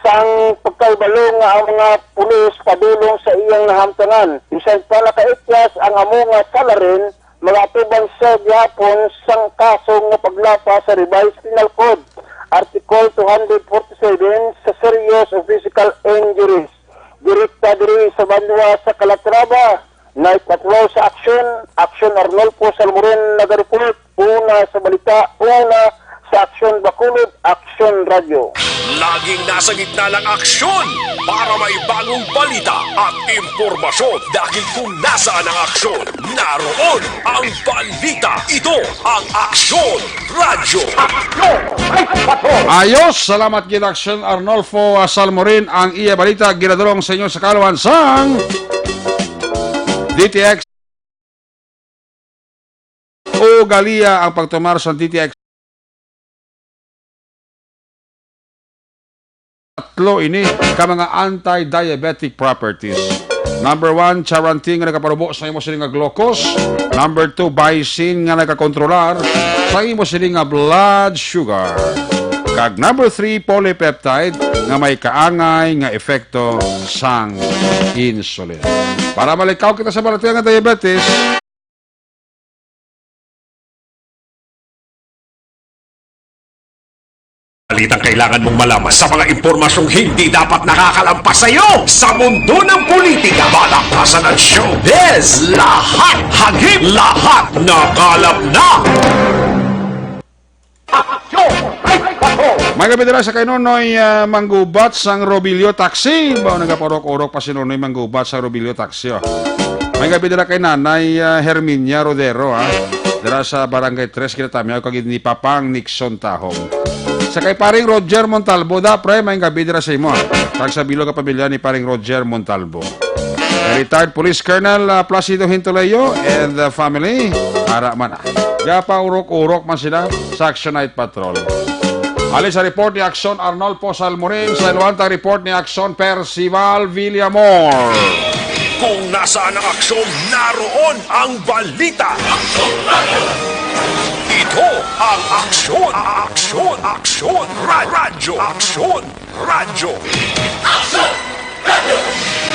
sang pagkahibalo nga ang mga pulis padulong sa iyang nahamtangan. Bisan pa nakaikyas ang amo nga salarin, mag-atubang siya gihapon sang kaso nga paglapas sa Revised Penal Code, Article two hundred forty-seven, sa serious o physical injuries. Direkta diri sa banwa sa Calatrava, Night Patrol sa Aksyon, Aksyon Arnolfo Salmorin nagareport, una sa balita, una sa Aksyon Bacolod, Aksyon Radyo. Laging nasa gitna ng aksyon para may bagong balita at impormasyon. Dahil kung nasaan ang aksyon, naroon ang balita. Ito ang Aksyon Radyo. Ayos, salamat gid, Aksyon Arnolfo, ah, Salmorin. Ang iya balita ginadulong sa inyo sa kaluhan sang D T X. Ugaliya ang pagtumar sa D T X. Tatlo ini ka mga anti-diabetic properties. Number one, charantin nga nagaparubo sa imo sini nga glucose. Number two, baisin nga nagakontrolar sa imo sini nga blood sugar. Kag number three, polypeptide nga may kaangay nga epekto sang insulin. Para malikaw kita sa balatian nga diabetes, Balitang kailangan mong malaman sa mga impormasyong hindi dapat nakakalampas sa iyo. Sa mundo ng politika, balakasan at showbiz, lahat hagip, lahat nakalap na. Aksyon! May gabi dira sa kay Nonoy, ah, Manggubat sang Robilio Taxi. Ba, nagapaurok-urok pa si Nonoy Manggubat sa Robilio Taxi, oh. May gabi dira kay Nanay, ah, Herminia Rodero, ha. Dira sa Barangay Tres, Ginatamyaw, kag ni Papang Nixon Tahong. Sa kay Paring Roger Montalbo, da, pre, may gabi dira sa imo, ha. Kag sa bilog nga pamilya ni Paring Roger Montalbo. Retired Police Colonel, ah, Placido Hintoleyo and the family, ara man, ah. Gapaurok-urok man sila sa Action Night Patrol. Halin sa report ni Action Arnolfo Salmorin, sa Luanta report ni Action Percival Villamor. Kung nasaan ang aksyon, naroon ang balita. Ito ang Aksyon, Aksyon, Aksyon, Ra-, Radyo, Aksyon, Radyo.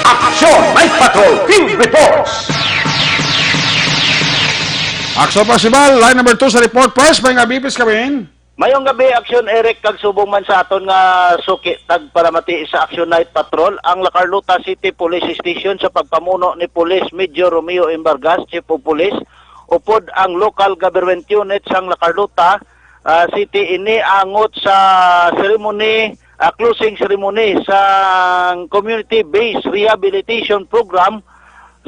Action Night Patrol Field Reports. Action Percival, line number two sa report. First, may nga bipis kami. Mayong gabi, Action Eric, kag subong man sa aton nga suki, tagpalamati sa Action Night Patrol, ang La Carlota City Police Station sa pagpamuno ni Police Major Romeo Embargas, Chief of Police, upod ang local government unit sang La Carlota, ah, City ini angot sa ceremony, ah, closing ceremony sang Community Based Rehabilitation Program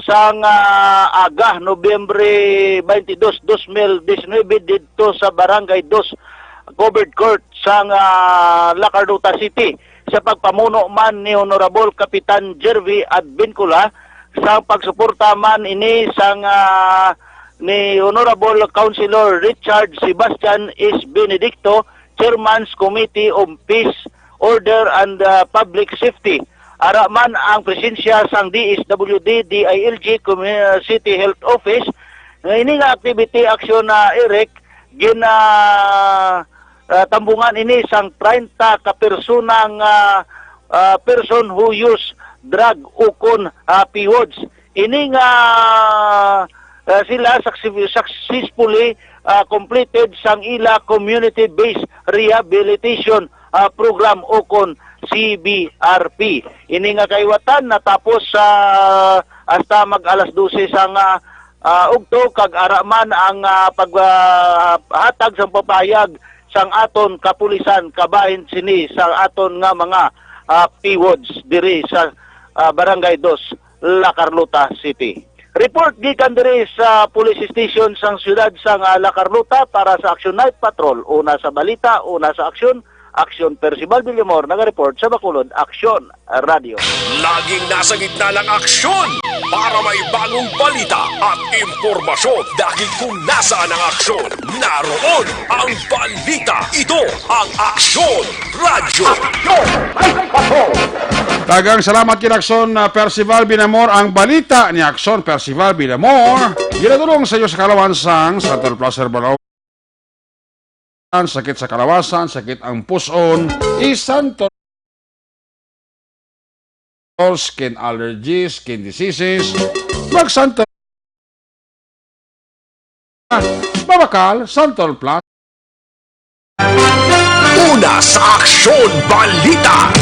sang, ah, aga, Nobyembre twenty-two, dos mil diecinuebe, didto sa Barangay Dos Covered Court sang, ah, La Carlota City, sa pagpamuno man ni Honorable Kapitan Jervy Advincula, sa pagsuporta man ini sang, ah, ni Honorable Councilor Richard Sebastian S. Benedicto, Chairman's Committee on Peace, Order, and, ah, Public Safety. Ara man ang presensya sang D S W D, D I L G, Commu-, City Health Office. Nga ini nga activity, Action, ah, Eric, gin, ah, ah, tambungan ini sang treinta ka persona nga, ah, person who use drug ukon, ah, PWDs. Ini nga, ah, sila success-, successfully, ah, completed sang ila community-based rehabilitation, ah, program ukon C B R P. Ini nga kayawatan natapos sa hasta mag alas dose sang, ah, ah, ugto, kag ara man ang, ah, pag, ah, hatag sang papahayag sang aton kapulisan kabahin sini sa aton nga mga, ah, PWDs diri sa, ah, Barangay Dos La Carlota City. Report gikan diri sa police station sang siyudad sang, ah, La Carlota para sa Action Night Patrol. Una sa balita, una sa aksyon, Aksyon Percival Villamor, nagareport sa Bacolod Aksyon Radio. Laging nasa gitna ng aksyon para may bagong balita at impormasyon, dahil kung nasaan ang aksyon, naroon ang balita. Ito ang Aksyon Radyo. Daghang salamat kay Aksyon, ah, Percival Villamor. Ang balita ni Aksyon Percival Villamor, ginadulong sa iyo sa kalawan sang Santon Placer Balaw. Ang sakit sa kalawasan, sakit ang puson, isanto, skin allergies, skin diseases, magsanto, mabakal, Santon Plus. Una sa Aksyon Balita.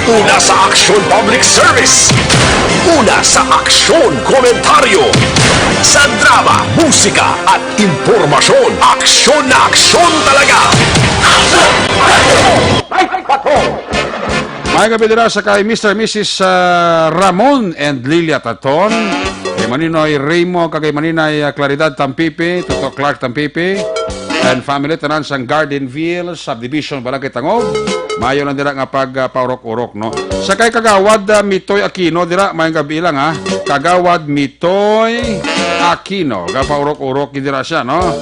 Una sa Aksyon Public Service. Una sa Aksyon Komentaryo. Sa drama, musika, at impormasyon, aksyon na aksyon talaga. May gabi dira sa kay Mister Missus, ah, Ramon and Lilia Taton, kay Maninoy Remo, kag kay Maninay, ah, Claridad Tampipi, Toto Clark Tampipi, and family, tanan sang Gardenville Subdivision, Barangay Tangog. Maayo lang dira nga pag, ah, paurok-urok, no? Sa kay Kagawad, ah, Mitoy Aquino dira, maayong gabi lang, ha. Kagawad Mitoy Aquino, gapaurok-urok gid dira siya, no?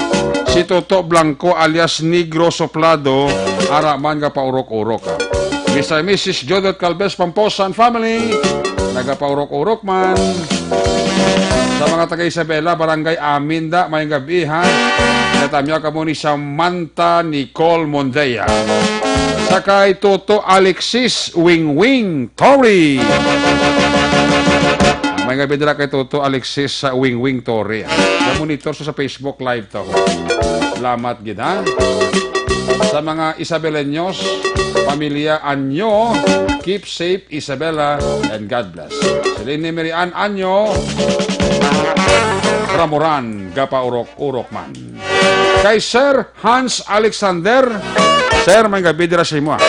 Si Toto Blanco alias Negro Soplado, ara man gapaurok-urok, ha. Mister and Missus Jodot Calves Pamposa and family, nagapaurok-urok man. Sa mga taga Isabela, Barangay Aminda, maayong gabi, ha. Natamyaw kamo ni Samantha Nicole Mondea. Sa kay Toto Alexis Wingwing Torre. Maayong gabi dira kay Toto Alexis sa Wingwing Torre. Monitor sa, sa Facebook Live to. Salamat gid, ha. Sa mga Isabeleños, pamilya Anyo, keep safe, Isabela, and God bless. Si Leni Mary Ann Anyo, Ramoran, gapaurok-urok man. Kay Sir Hans Alexander, Sir, maayong gabi dira sa imo, ah.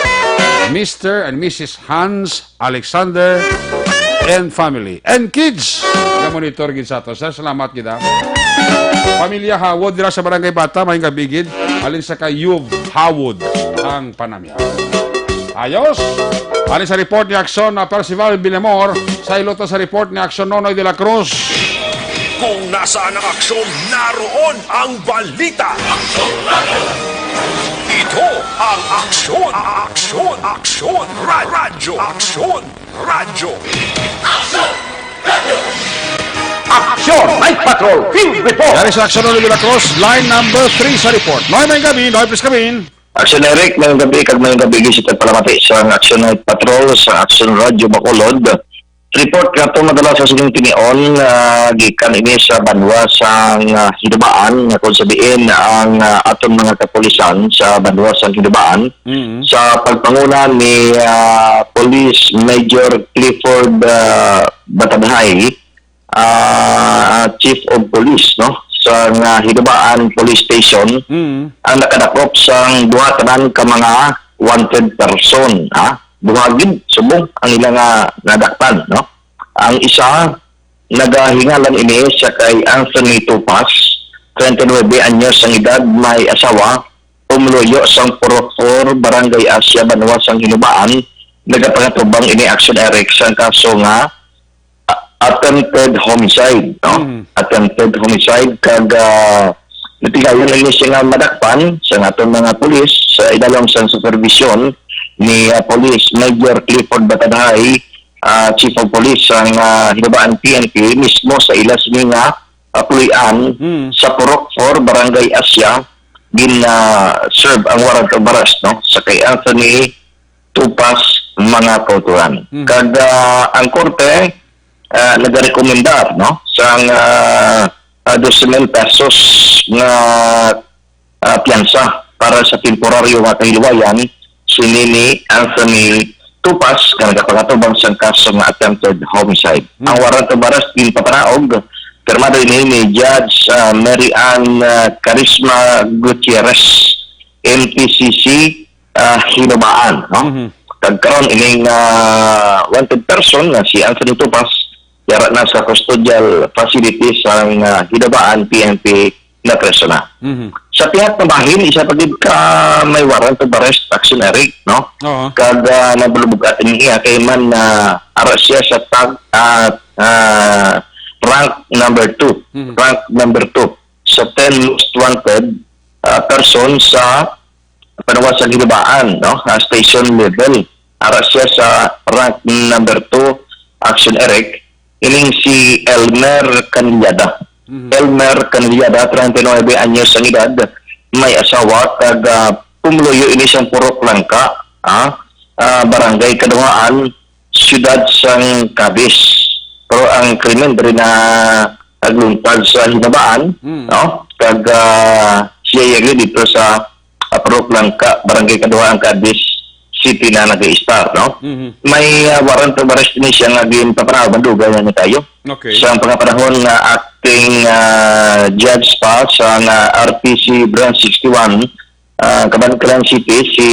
Mister and Missus Hans Alexander and family and kids nga monitor gid sa ato. Sir, salamat gid, ah. Pamilya Hawod dira sa Barangay Bata, maayong gabi gid. Halin sa kay Yuv Hawod ang panamya. Ayos. Halin sa report ni Aksyon na Percival Villamor, sa iluto sa report ni Aksyon Nonoy de la Cruz. Kung nasaan ang aksyon, naroon ang balita. Ito ang Aksyon, Aksyon, Aksyon, Ra-, Radyo, Aksyon, Radyo. Aksyon Night Patrol Field Report. Dari sa Aksyon Nonoy de la Cruz, line number three sa report. Noy, maayong gabi. Noy, please come in. Aksyon Eric, maayong gabi, kag maayong gabi gid sa palamati sa Aksyon Night Patrol sa Aksyon Radyo Bacolod. Report nga to madala sa sining tinion, ah, gikan ini sa banwa sang, ah, Hinubaan, nga kung sa diin ang, ah, aton mga kapulisan sa banwa sang Hinubaan, Mm. sa pagpanguna ni, ah, Police Major Clifford, ah, Batadhay, ah, Chief of Police, no, sang, ah, Hinubaan Police Station, Mm. ang nakadakop sang duha tanan ka mga wanted person, ha? Duha gid subong ang ila nga nadakpan, no? Ang isa, nagahingalan ini sa kay Anthony Tupas, treinta y nueve anyos ang edad, may asawa, pumuluyo sang Purok four, Barangay Asia, banwa sang Hinubaan, nagapangatubang ini, Aksyon Eric, sang kaso nga a-, attempted homicide, no? Mm. Attempted homicide, kag, ah, natigayon ini siya nga madakpan sa aton mga pulis sa idalom sang supervision ni, ah, Police Major Clifford Batadhay, ah, Chief of Police sang, ah, Hinubaan P N P, mismo sa ila sini nga, ah, pulian Mm. sa Purok four, Barangay Asia, gin, ah, serve ang warrant of arrest, no, sa kay Anthony Tupas, mga kauturan. Mhm. Kag, ah, ang korte, ah, nagarekomendar, no, sang, ah, ah, dose mil pesos nga, ah, piyansa para sa temporaryo nga kahilwayan sini ni Anthony Tupas nga nagapangatubang sang kaso nga attempted homicide. Mhm. Ang warrant of arrest ginpapanaog, pirmado ini ni Judge, ah, Mary Ann, ah, Carisma Gutierrez, M T C C, ah, Hinubaan, no? Mhm. Kag karon ining, ah, wanted person nga si Anthony Tupas, yara na sa custodial facilities sang, ah, Hinabaan P N P na persona. Mhm. Sa pihak na bahin, isa pa gid ka may warrant of arrest, Action Eric, no? Oo. Kag, ah, nabulubog atin niya kay man, ah, ara siya sa tag, ah, ah, rank number two. Mhm. Rank number two sa ten most wanted, ah, person sa Panuwa sa Hinabaan, no? Ah, station level. Ara siya sa rank number two, Action Eric. Ining si Elmer Canillada. Mhm. Elmer Canillada, treinta y nueve anyos ang edad, may asawa, taga Pumuluyo ini sang Purok Langka, ah, ah, Barangay Kaduhaan, siyudad sang Cadiz. Pero ang krimen diri na nagluntad sa Hinabaan, Mm. no? Kag, ah, siya yagi dito sa, ah, Purok Langka, Barangay Kaduhaan, Cadiz City na nag-i-star, no? Mhm. May, ah, warrant of arrest ni siya nga ginpapanaw, madugay na ni tayo. Okay. Sa mga panahon nga acting, ah, judge pa sa nga R T C Branch sixty-one, ah, Kabankalan City, si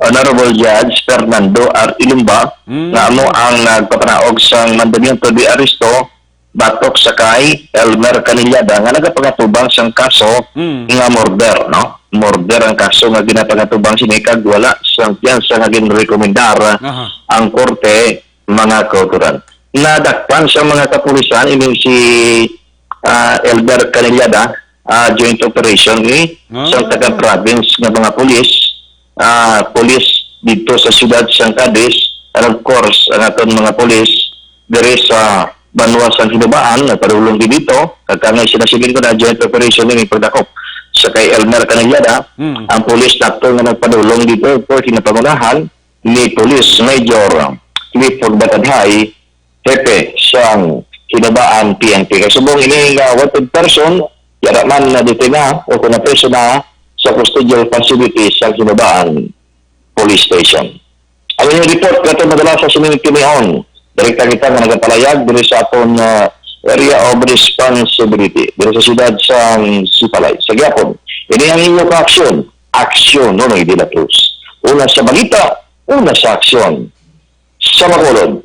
Honorable Judge Fernando R. Ilumba, Mm. nga amo ang nagpapanaog sang mandamiento de arresto batok sa kay Elmer Canillada nga nagapangatubang sang kaso Mm. nga murder, no? Murder ang kaso nga ginapangatubang sini kag wala sang piyansa nga ginrekomendar Aha. ang korte, mga kautoran. Nadakpan sa mga kapulisan ining si, ah, Elmer Canillada, ah, joint operation ni Ah. sa taga province nga mga pulis, ah, pulis dito sa siyudad sang Cadiz, and of course, ang aton mga pulis diri sa banwa sang Hinabaan, nagpadulong din dito, kag kangay sila siling ko na joint operation ini pagdakop sa kay Elmer Canillada, Mm. ang pulis dakto nga nagpadulong dito, of course, ginapangunahan ni Police Major Clifford Batadhay, hepe sang Hinabaan P N P. Kay subong ini nga wanted person, yara man na detena o kung na-persona sa custodial facility sa Hinabaan Police Station. Ang inyong report, kato madala sa sining tinion. Direkta kita nga nagapalayag diri sa aton, ah, area of responsibility, diri sa siyudad sa Sipalay. Sa gihapon, ini ang inyong kaaksyon. Aksyon, Nonoy de la Cruz. Una sa balita, una sa aksyon. Sa Bacolod,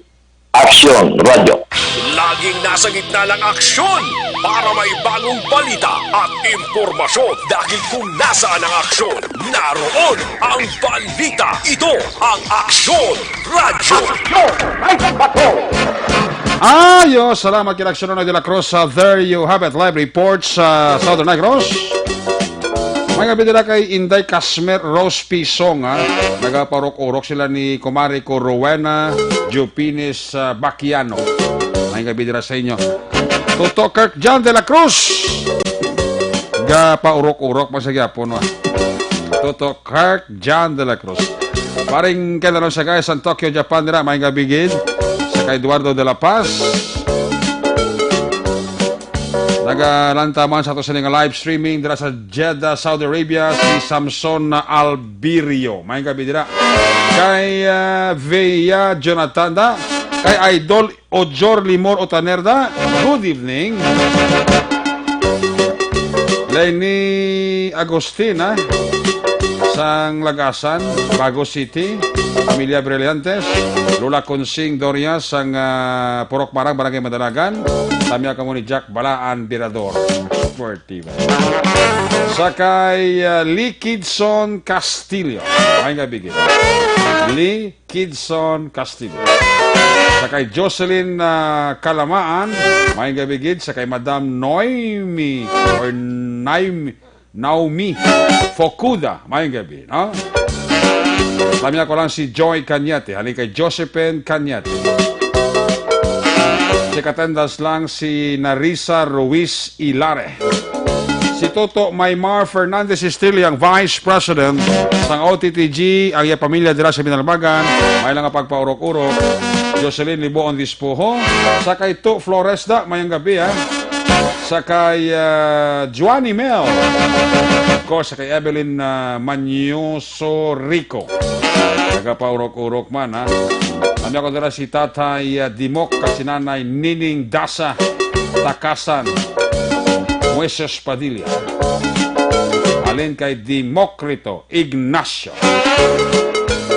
Aksyon Radyo. Laging nasa gitna ng aksyon para may bagong balita at impormasyon. Dahil kung nasaan ang aksyon, naroon ang balita. Ito ang Aksyon Radyo. Ayo, salamat kay Aksyon Nonoy de la Cruz. Uh, there you have it. Live report sa Southern Negros. May gabi nila kay Inday Casmer Rose P. Song, ha? Nagapaurok-urok sila ni Kumari ko Rowena Jupines, ah, Baquiano. May gabi dira sa inyo. Toto Kirk John de la Cruz. Gapaurok-urok man sa gyapon, wa? Toto Kirk John de la Cruz. Paring Ken Alonso, guys, sa Tokyo, Japan, dira, may gabi gid. Sa kay Eduardo de la Paz. Nagalanta man sa ato sini nga live streaming dira sa Jeddah, Saudi Arabia, si Samson Albirio. May gabi dira. Kay, ah, Vea Jonathan da. Kay Idol Ojor Limor Otaner da. Good evening. Lenny Agustin, ah, sang Lagasan, Bago City. Pamilya Brillantes, Lola Consing Doria sang, ah, Purok Marang, Barangay Madalagan. Samya kamo ni Jack Balaan Birador. Sportiva. Sa kay, ah, Lee Kidson Castillo. May gabi gid. Lee Kidson Castillo. Sa kay Jocelyn, ah, Kalamaan. May gabi gid. Sa kay Madam Noemi or Naimi, Naomi Focuda, mayong gabi, no? Lamya ko lang si Joy Cañete, halin kay Josephine Cañete. Check attendance lang si Narisa Ruiz Ilare. Si Toto Maymar Fernandez Estrella, ang Vice President sang O T T G, ang iya pamilya dira sa Binalbagan, may lang nga pagpaurok-urok. Jocelyn Liboon Dispoho, sa kay Tu Flores da, mayong gabi, ha? Sa kay, ah, Juani Mel. Of course, sa kay Evelyn, ah, Manyoso Rico. Nagapaurok-urok man, ha? Kami ako dira si Tatay, ah, Dimok, kag si Nanay Nining Dasa, Takasan, Moises Padilla. Alin kay Democrito Ignacio.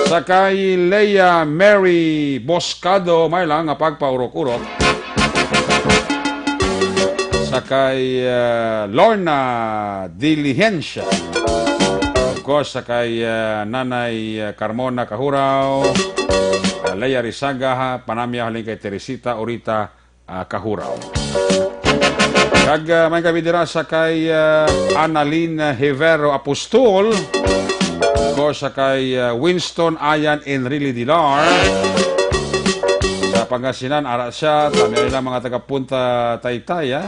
Sa kay Leia Mary Boscado, may lang nga pagpaurok-urok. kay, ah, Lorna Diligencia. Of course, sa kay, ah, Nanay, ah, Carmona Kahuraw, ah, Lea Rizaga, ha, panamyaw halin kay Teresita Orita, ah, Kahuraw. Kag, ah, may gabi dira sa kay, ah, Annalyn Hevero Apostol, ko sa kay, ah, Winston Ayan Enrile Dilar. Sa Pangasinan, ara siya, tami nila mga taga-Punta Taytay, ah.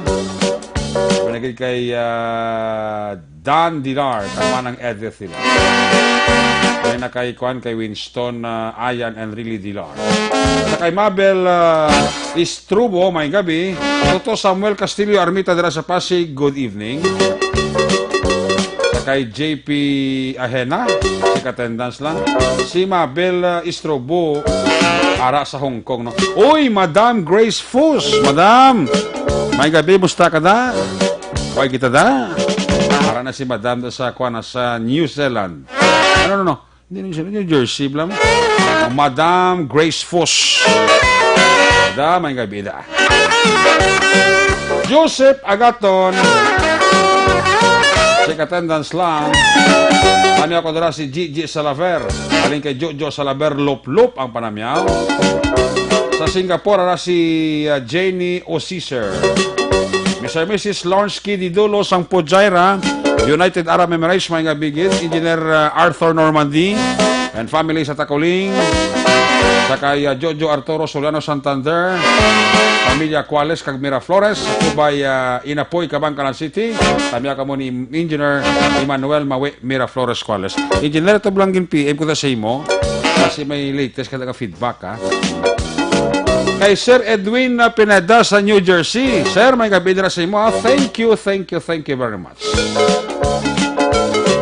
Managid kay, ah, Dan Dilar, kag Manang Edith Dilar. May na kay kuan kay Winston, ah, Ayan Enrile Dilar. Sa kay Mabel, ah, Istrubo, may gabi. Toto Samuel Castillo Armita dira sa Pasig, good evening. Sa kay J P Ahena, check attendance lang. Si Mabel, ah, Istrubo, ara sa Hong Kong, no? Uy, Madam Grace Fus, Madam! May gabi, musta ka da? Way kita da? Ara na si Madam da sa, kuan na, sa New Zealand. Ano, no, no? Hindi, New Zealand, New Jersey, blam. Madam Grace Fus. Da, may gabi da. Joseph Agaton. Check attendance lang. Ano ako dira si Gigi Salaver. Aling kay Jojo Salaver, Lop-Lop ang panamyaw. Sa Singapore, ara si, uh, Jenny Osiser. Mister Missus Lawrence Kididulo sang Pujaira, United Arab Emirates, may nga bigid. Engineer, uh, Arthur Normandy and family sa Takuling. Sa kay, uh, Jojo Arturo Soliano Santander, pamilya Cuales kag Miraflores, sa Cubay, uh, Inapoy, Kabangkalan City. Tamya kamo ni Engineer Emmanuel Mawi Miraflores Cuales. Engineer, ito lang gin P M ko ta sa imo. Kasi may latest ka nga feedback, ha? Kay Sir Edwin na Pineda sa New Jersey. Sir, may gabi dira sa imo, ha? Thank you, thank you, thank you very much.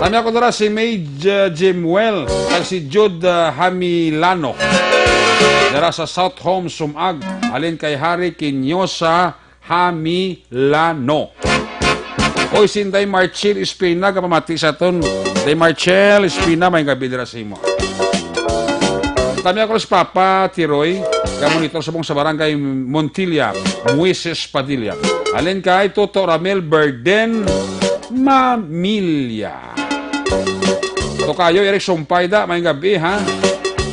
Tami ako dira si May J-, Jimwell, kag si Jude, ah, Hamilano. Dira sa South Home, Sumag. Alin kay Harry Quinosa Hamilano. Oy, si Inday Marchel Espina, kapamati sa aton. Inday Marchel Espina, may gabi dira sa imo. Tami ako si Papa Tiroy, ka monitor sa mong sa barangay Montilla, Moises Padilla. Alin kay Toto Ramel Burden Mamilya. Tokayo Eric Sumpay da, may gabi, ha?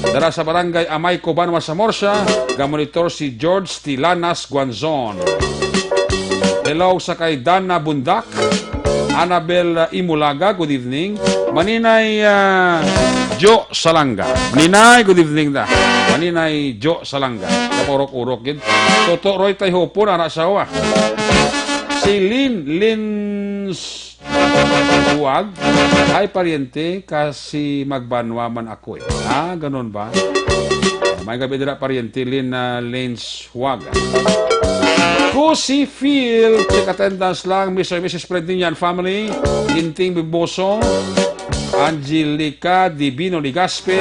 Dara sa barangay Amay, Cubanwa, Zamorsa, gamonitor si George Tilanas Guanzon. Hello sa kay Dana Bundak, Annabel, uh, Imulaga, good evening. Maninay, uh, Jo Salanga. Maninay, good evening da. Maninay Jo Salanga. Kapurok-urok gid. Toto Roy Tayhopon, ana sa wa. Si Lin, Lin Huwag, ay, pariente, kasi magbanwa man ako eh. Ah, ganun ba? May gabi dira, pariente, Lin, ah, Lens Huwag. Kusi Phil, check attendance lang, Mister and Missus Fred Niño and family, Ginting Biboso, Angelica Divino Ligaspe,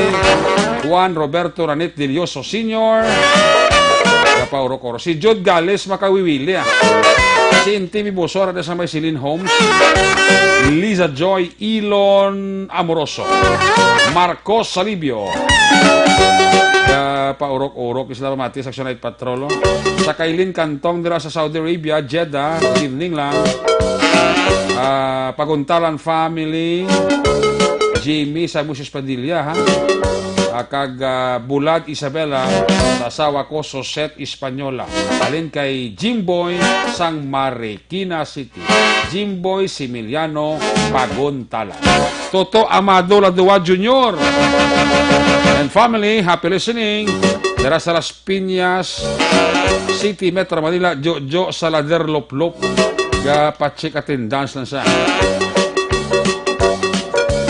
Juan Roberto Ranit Delioso Senior, Kapaurok-urok. Si Jude Gales makawiwili, ah. Si Inti Biboso, ara sa may Silin Homes. Liza Joy Ilon Amoroso. Marcos Salibio. Kapaurok-urok, Isla Pamati, Section eight Patrol, oh. Sa Kailin Kantong dira sa Saudi Arabia, Jeddah, good evening lang. Ah, Paguntalan family, Jimmy sa Musis Padilla, ha? Ah, kag, ah, Bulad Isabela, sa asawa ko, Sosette Española. Alin kay Jimboy sang Marikina City. Jimboy Similiano Paguntalan. Toto Amado Ladua Junior and family, happy listening. Dira sa Las Piñas City, Metro Manila, Jojo Salader Loplop. Ga pa-check attendance lang siya.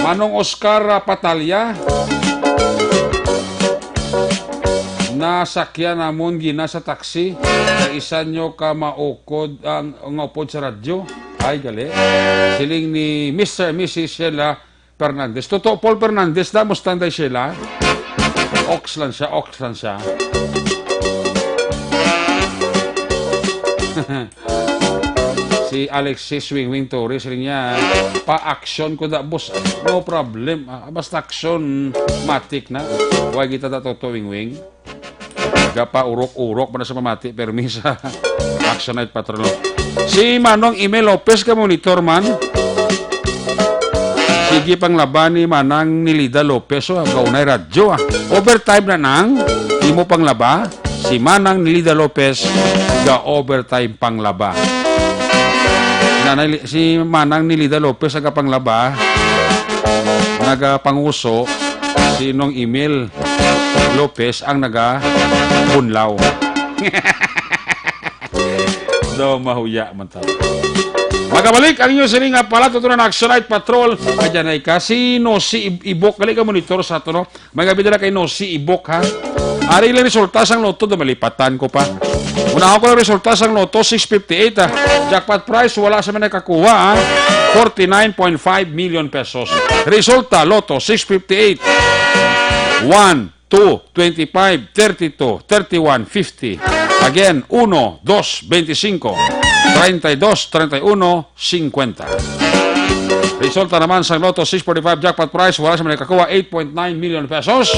Manong Oscar, ah, Patalya. Nasakyan namon gina sa taxi. Sa isa nyo ka maukod ang, ang upod sa radyo. Ay, gali. Siling ni Mister and Missus Sheila Fernandez. Toto Paul Fernandez na, musta, Inday Sheila? Ox lang siya, ox lang siya. Si Alexis Wingwing Torres rin niya, pa-action ko da, boss. No problem. Ah, basta action, matik na. Why kita da, Toto Wingwing? Gapaurok-urok man na sa pamati, permi sa Action Night Patrol. Si Manong Emil Lopez ka monitor man. Sige, panglaba ni Manang Nilida Lopez, oh, kaunay radyo, ah. Overtime na nang imo panglaba. Si Manang Nilida Lopez ga overtime panglaba. Nanay Li-, si Manang Nilida Lopez nagapanglaba, nagapanguso, si Nong Emil Lopez ang nagabunlaw. Daw mahuya man ta. Magabalik ang inyo sini nga pala, tutunan na Action Night Patrol. Ayan ay ka, si Nosi Ib-, Ibok. Gali ka monitor sa ato, no? May gabi dala kay Nosi Ibok, ha? Ari lang resulta sang loto, do malipatan ko pa. Una ko lang resulta sang loto, six fifty-eight, ha? Jackpot prize, wala sa may nakakuha, ha? Forty-nine point five million pesos. Resulta, loto, six fifty-eight. One, two, twenty-five, thirty-two, thirty-one, fifty. Again, uno, dos, veinticinco, treinta y dos, treinta y uno, cincuenta. Resulta naman sang Lotto six forty-five jackpot prize, wala sa may nakakuha, eight point nine million pesos.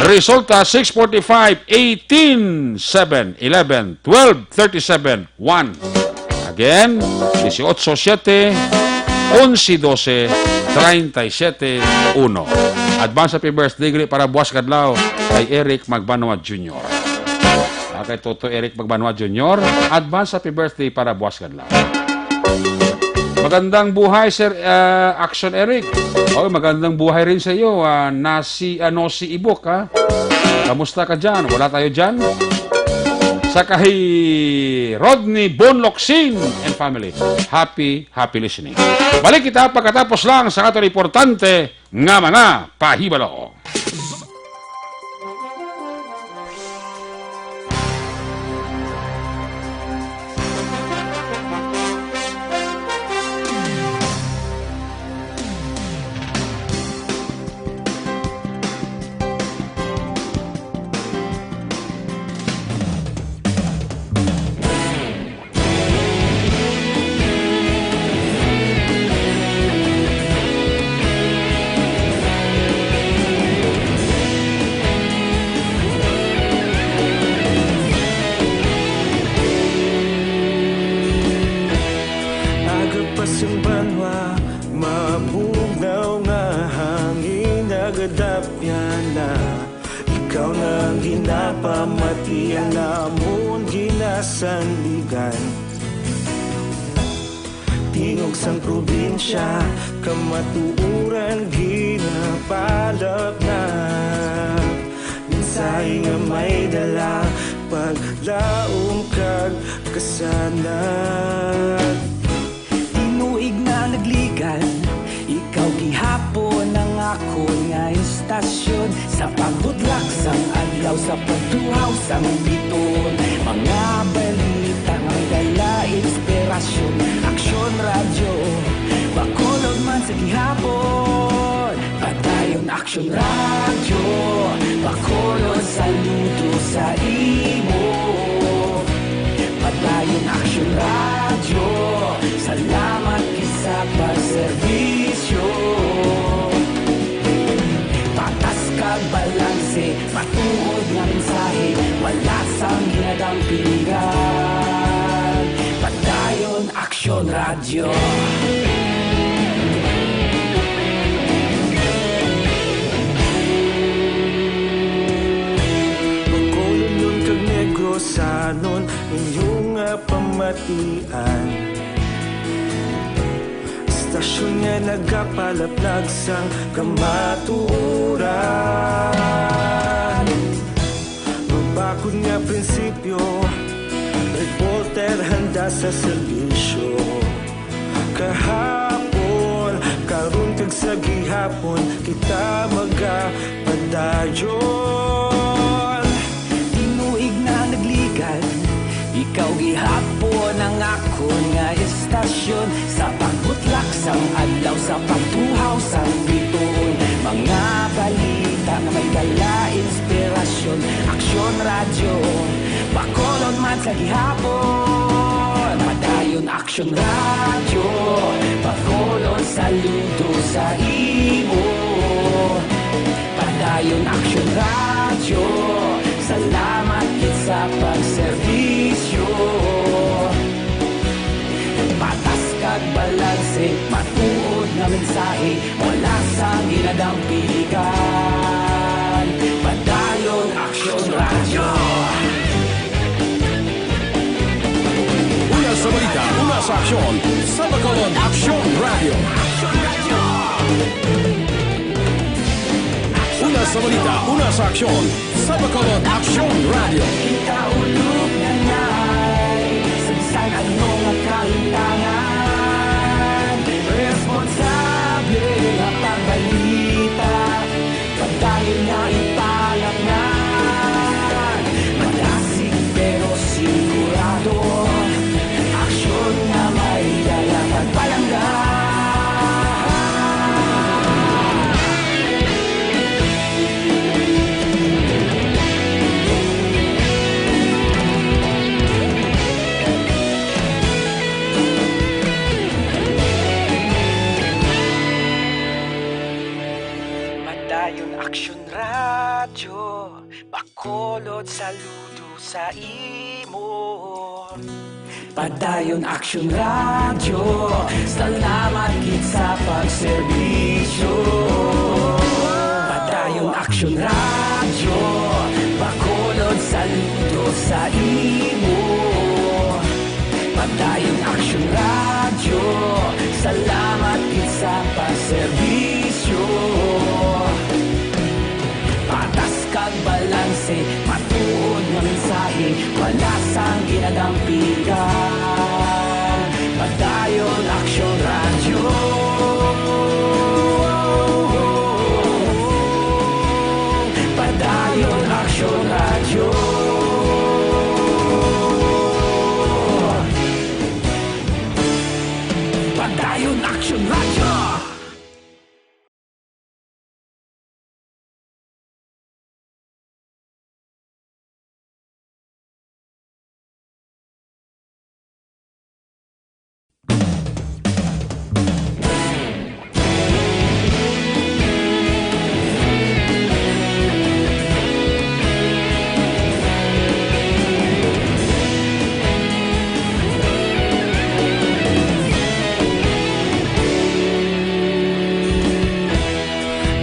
Resulta, six forty-five, eighteen, seven, eleven, twelve, thirty-seven, one. Again, dieciocho siete, once doce, treinta y siete uno. Advance happy birthday gali para buwas kadlaw kay Eric Magbanwa Junior. Ah, kay Toto Eric Magbanwa Junior, advance happy birthday para buwas kadlaw. Magandang buhay, Sir, ah, Action Eric. Oh, magandang buhay rin sa iyo, ah, Nasi, ah, Nosi Ibok, ha? Kamusta ka dyan? Wala tayo dyan? Sa kay Rodney Bonlocsin and family. Happy, happy listening. Balik kita pagkatapos lang sa aton importante nga mga pahibalo. Aga pa sang banwa, mabugnaw nga hangin nagadapyan na. Ikaw na ang ginapamati, ang amon ginasandigan. Tingog sang probinsya, kamatuoran ginapalapnap. Mensahe nga may dala, paglaom kag kasanag. Tinuig na nagligan, ikaw gihapon ang akon nga istasyon. Sa pagbutlak sang adlaw, sa pagtuhaw sang biton, mga balita nga may dala inspirasyon. Aksyon Radyo, Bacolod man sa gihapon. Padayon Aksyon Radyo, Bacolod, saludo sa imo. Padayon Aksyon Radyo, salamat gid sa pagserbisyo. Patas kag balanse, matuod nga mensahe, wala sang ginadampingan. Padayon Aksyon Radyo. Bacolodnon kag Negrosanon, inyo nga pamatian. Istasyon nga nagapalaplag sang kamatuoran. Mabakod nga prinsipyo, reporter handa sa serbisyo. Kahapon, karon kag sa gihapon, kita magapadayon. Tinuig na nagligan, ikaw gihapon ang akon nga istasyon. Sa pagbutlak sang adlaw, sa pagtuhaw sang biton, mga balita nga may dala inspirasyon. Aksyon Radyo, Bacolod man sa gihapon. Padayon Aksyon Radyo, Bacolod, saludo sa imo. Padayon Aksyon Radyo, salamat gid Dampigan, Padayon Aksyon Radyo. Una sa balita, una sa aksyon, sa Bacolod Aksyon Radyo. Una sa balita, una sa aksyon, sa Bacolod Aksyon Radyo. Kita ulog na nay, sa bisan ano nga kahintangan, responsable nga pagbalita, padayon nga ipalapnan. Madasig pero sigurado, aksyon nga may dala pagpalangga. Padayon Aksyon Radyo, Bacolod, saludo sa imo. Padayon Aksyon Radyo, salamat gid sa pagserbisyo. Padayon Aksyon Radyo, Bacolod, saludo sa imo. Padayon Aksyon Radyo, salamat gid sa pagserbisyo. Patas kag balanse, matuod nga mensahe, wala sang ginadampigan. Padayon Aksyon Radyo. Padayon Aksyon Radyo. Padayon Aksyon Radyo.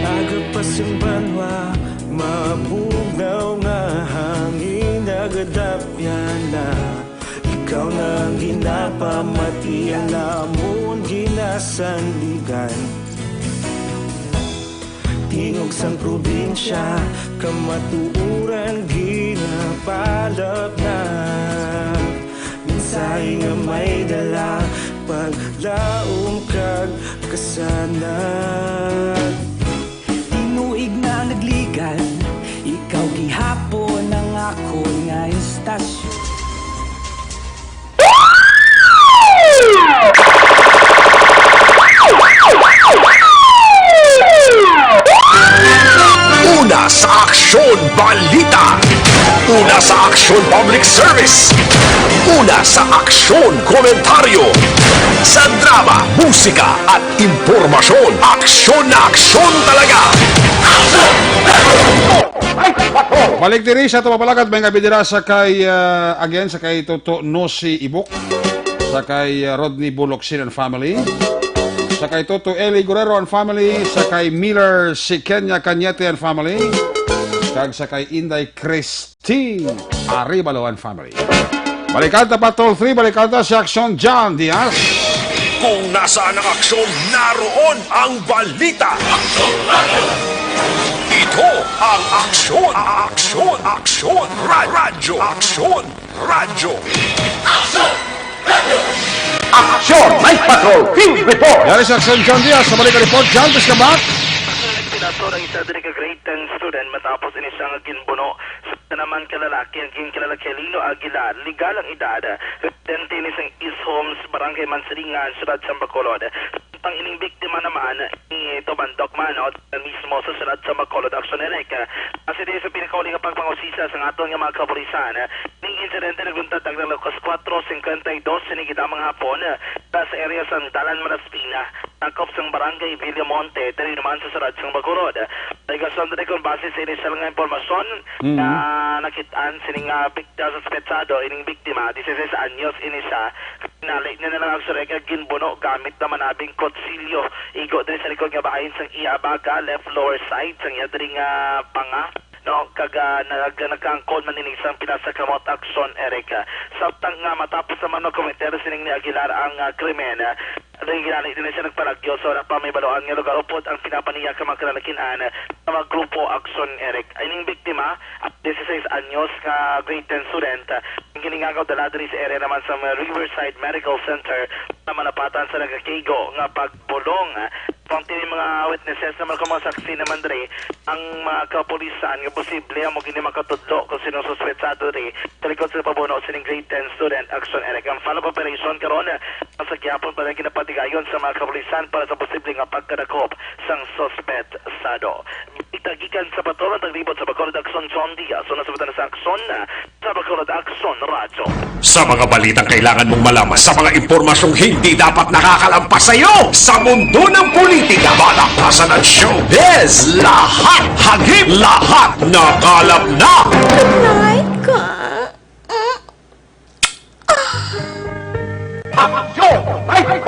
Aga pa sing banwa, mabugnaw nga hangin, nagadapyan na. Ikaw na ang ginapamatian, amon ginasandigan. Tingog sang probinsya, kamatuoran ginapalapnag. Mensahe nga may dala, paglaom kag kasanag. Tinuig na nagligan, ikaw gihapon ang akon nga istasyon. Una sa aksyon, balita. Una sa aksyon, public service. Una sa aksyon, komentaryo. Sa drama, musika, at impormasyon, aksyon na aksyon talaga. Balik diri sa ato mapalakad, mga bidira, sa kay, ah, again, sa kay Toto Nosy Ibok, sa kay, ah, Rodney Buloksin and family, sa kay Toto Eli Guerrero and family, sa kay Miller Sikenya Cañete and family, kag sa kay Inday Christine Arevalo and family. Balikan ta pa, toll three, balikan ta si Aksyon John Diaz. Kung nasaan ang aksyon, naroon ang balita. Ito ang Aksyon, Aksyon, Aksyon, Ra-, Radyo, Aksyon, Radyo. Aksyon, Night Patrol, Field Report. Yari si Aksyon John Diaz, sa balik ang report, John, please come back. Kaso nagpinaso ang isa diri ka grade ten student matapos ini siya nga ginbuno sa naman ka lalaki ang ginkilala kay Lino Aguilar, legal ang edad, residente ni sang East Homes, Barangay Mansilingan, Siyudad sang Bacolod. Samtang ining biktima naman ni Tobandok Manot, mismo sa Siyudad sang Bacolod, Aksyon Direct. Base din sa pinakauli nga pagpangusisa sa aton nga mga kapulisan, ning insidente nagluntad tagna alas kuwatro singkwenta y dos sini gidamang hapon, sa area sang Dalan Malaspina, takop sang Barangay Villamonte, diri naman sa Siyudad sang Bacolod. Ay, gason diri, kung base sa inisyal nga impormasyon, Mm. nga nakit-an sining, ah, biktima, suspetsado, ining biktima, dieciséis anyos ini siya. Nali niya na lang ang surek, ginbuno gamit naman abing kutsilyo. Igo diri sa likod nga bahin sang iya baga, left lower side, sang iya diri nga panga. No, kag, ah, nag-, nagkaangkon man ini sang pila sa kamot, Aksyon Eric. Samtang nga matapos naman makometer sining ni Aguilar ang, ah, krimen, ah, Ginali din siya nagpalagyo sa wala pa may baluan nga lugar upod ang pinapaniya ka mga kinalakinan sa mga grupo, Aksyon Eric. Ining biktima, ang dieciséis anyos nga grade ten student, ang giningagaw dala diri sa area naman sa Riverside Medical Center na malapatan sa nagakaigo nga pagbulong. Kung tini mga witnesses naman, kung mga saksi naman diri, ang mga kapulisan nga posible amo gini makatudlo kung sino suspetsado diri sa likod sa pabuno sining grade ten student, Aksyon Eric. Ang follow-up operation karon, ang sa gihapon pa lang ginapatigayon sa mga kapulisan para sa posible nga pagkadakop sang suspetsado. Balita gikan sa Patrol, ang taglibot sa Bacolod, Aksyon John Diaz. Una sa Bataan sa Aksyon, sa Bacolod, Aksyon Radyo. Sa mga balitang kailangan mong malaman, sa mga impormasyong hindi dapat nakakalampas sa iyo, sa mundo ng politika, balaktasan at showbiz, lahat hagip, lahat nakalap na. Night ka.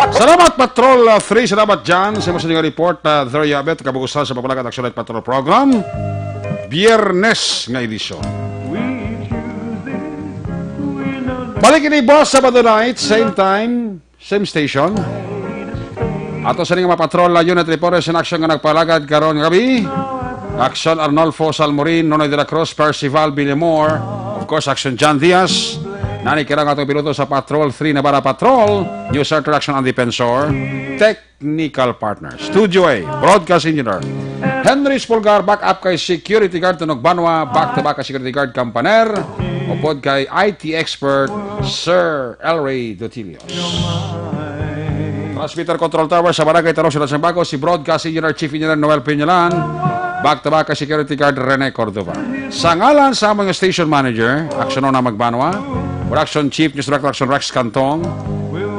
Salamat, Patrol, uh, three. Salamat, Jan. Sa imo sa inyong report, uh, there you have it. Kabug-usan sa Pamalakat Aksyon at Patrol Program. Biyernes nga edisyon. Balik ini, boss, Sabado night, same time, same station. Ato sa ning mga patrol, uh, unit report in action nga nagpalagad karon nga gabi. Aksyon Arnolfo Salmorin, Nonoy de la Cruz, Percival Villamor, of course, Aksyon John Diaz. Nani kira nga atong piloto sa Patrol three Navarra Patrol, News Center Aksyon ang Defensor, technical partner, Studio A, broadcast engineer, Henry Spulgar, backup kay security guard Tunog Banwa, back to back kay security guard Campaner, upod kay I T expert Sir Elray Dutilio. Transmitter Control Tower sa Barangay Taro, Siyudad sang Bago, si Broadcast Engineer, Chief Engineer Noel Piñalan. Back to back kay Security Guard Rene Cordova. Sa ngalan sa among station manager, Aksyon Ona Magbanwa, Production Chief, News Director Aksyon Rex Cantong,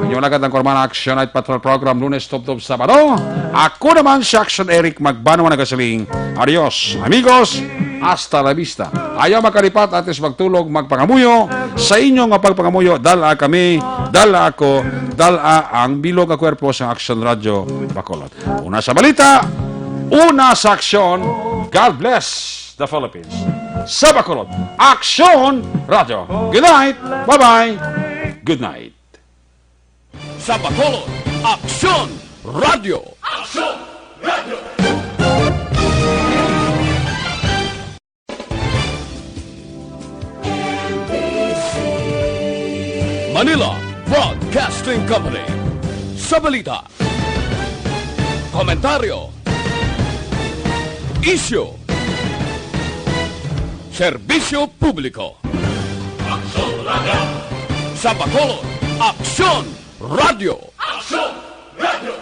inyong alagad ang Korman Aksyon Night Patrol Program, Lunes, Tubtob, Sabado. Ako naman si Aksyon Eric Magbanwa nagasiling, adios, amigos, hasta la vista. Ayaw makalipat, atis magtulog, magpangamuyo. Sa inyo nga pagpangamuyo, dala kami, dala ako, dala ang bilog nga kwerpo sa Aksyon Radyo Bacolod. Una sa balita, una sa aksyon. God bless the Philippines. Sa Bacolod, Aksyon Radyo. Good night. Bye-bye. Good night. Sa Bacolod, Aksyon Radyo. Aksyon Radyo. Manila Broadcasting Company. Sa balita, komentaryo, isyu, serbisyo publiko. Aksyon Radyo. Sa Bacolod, Aksyon Radyo. Aksyon Radyo.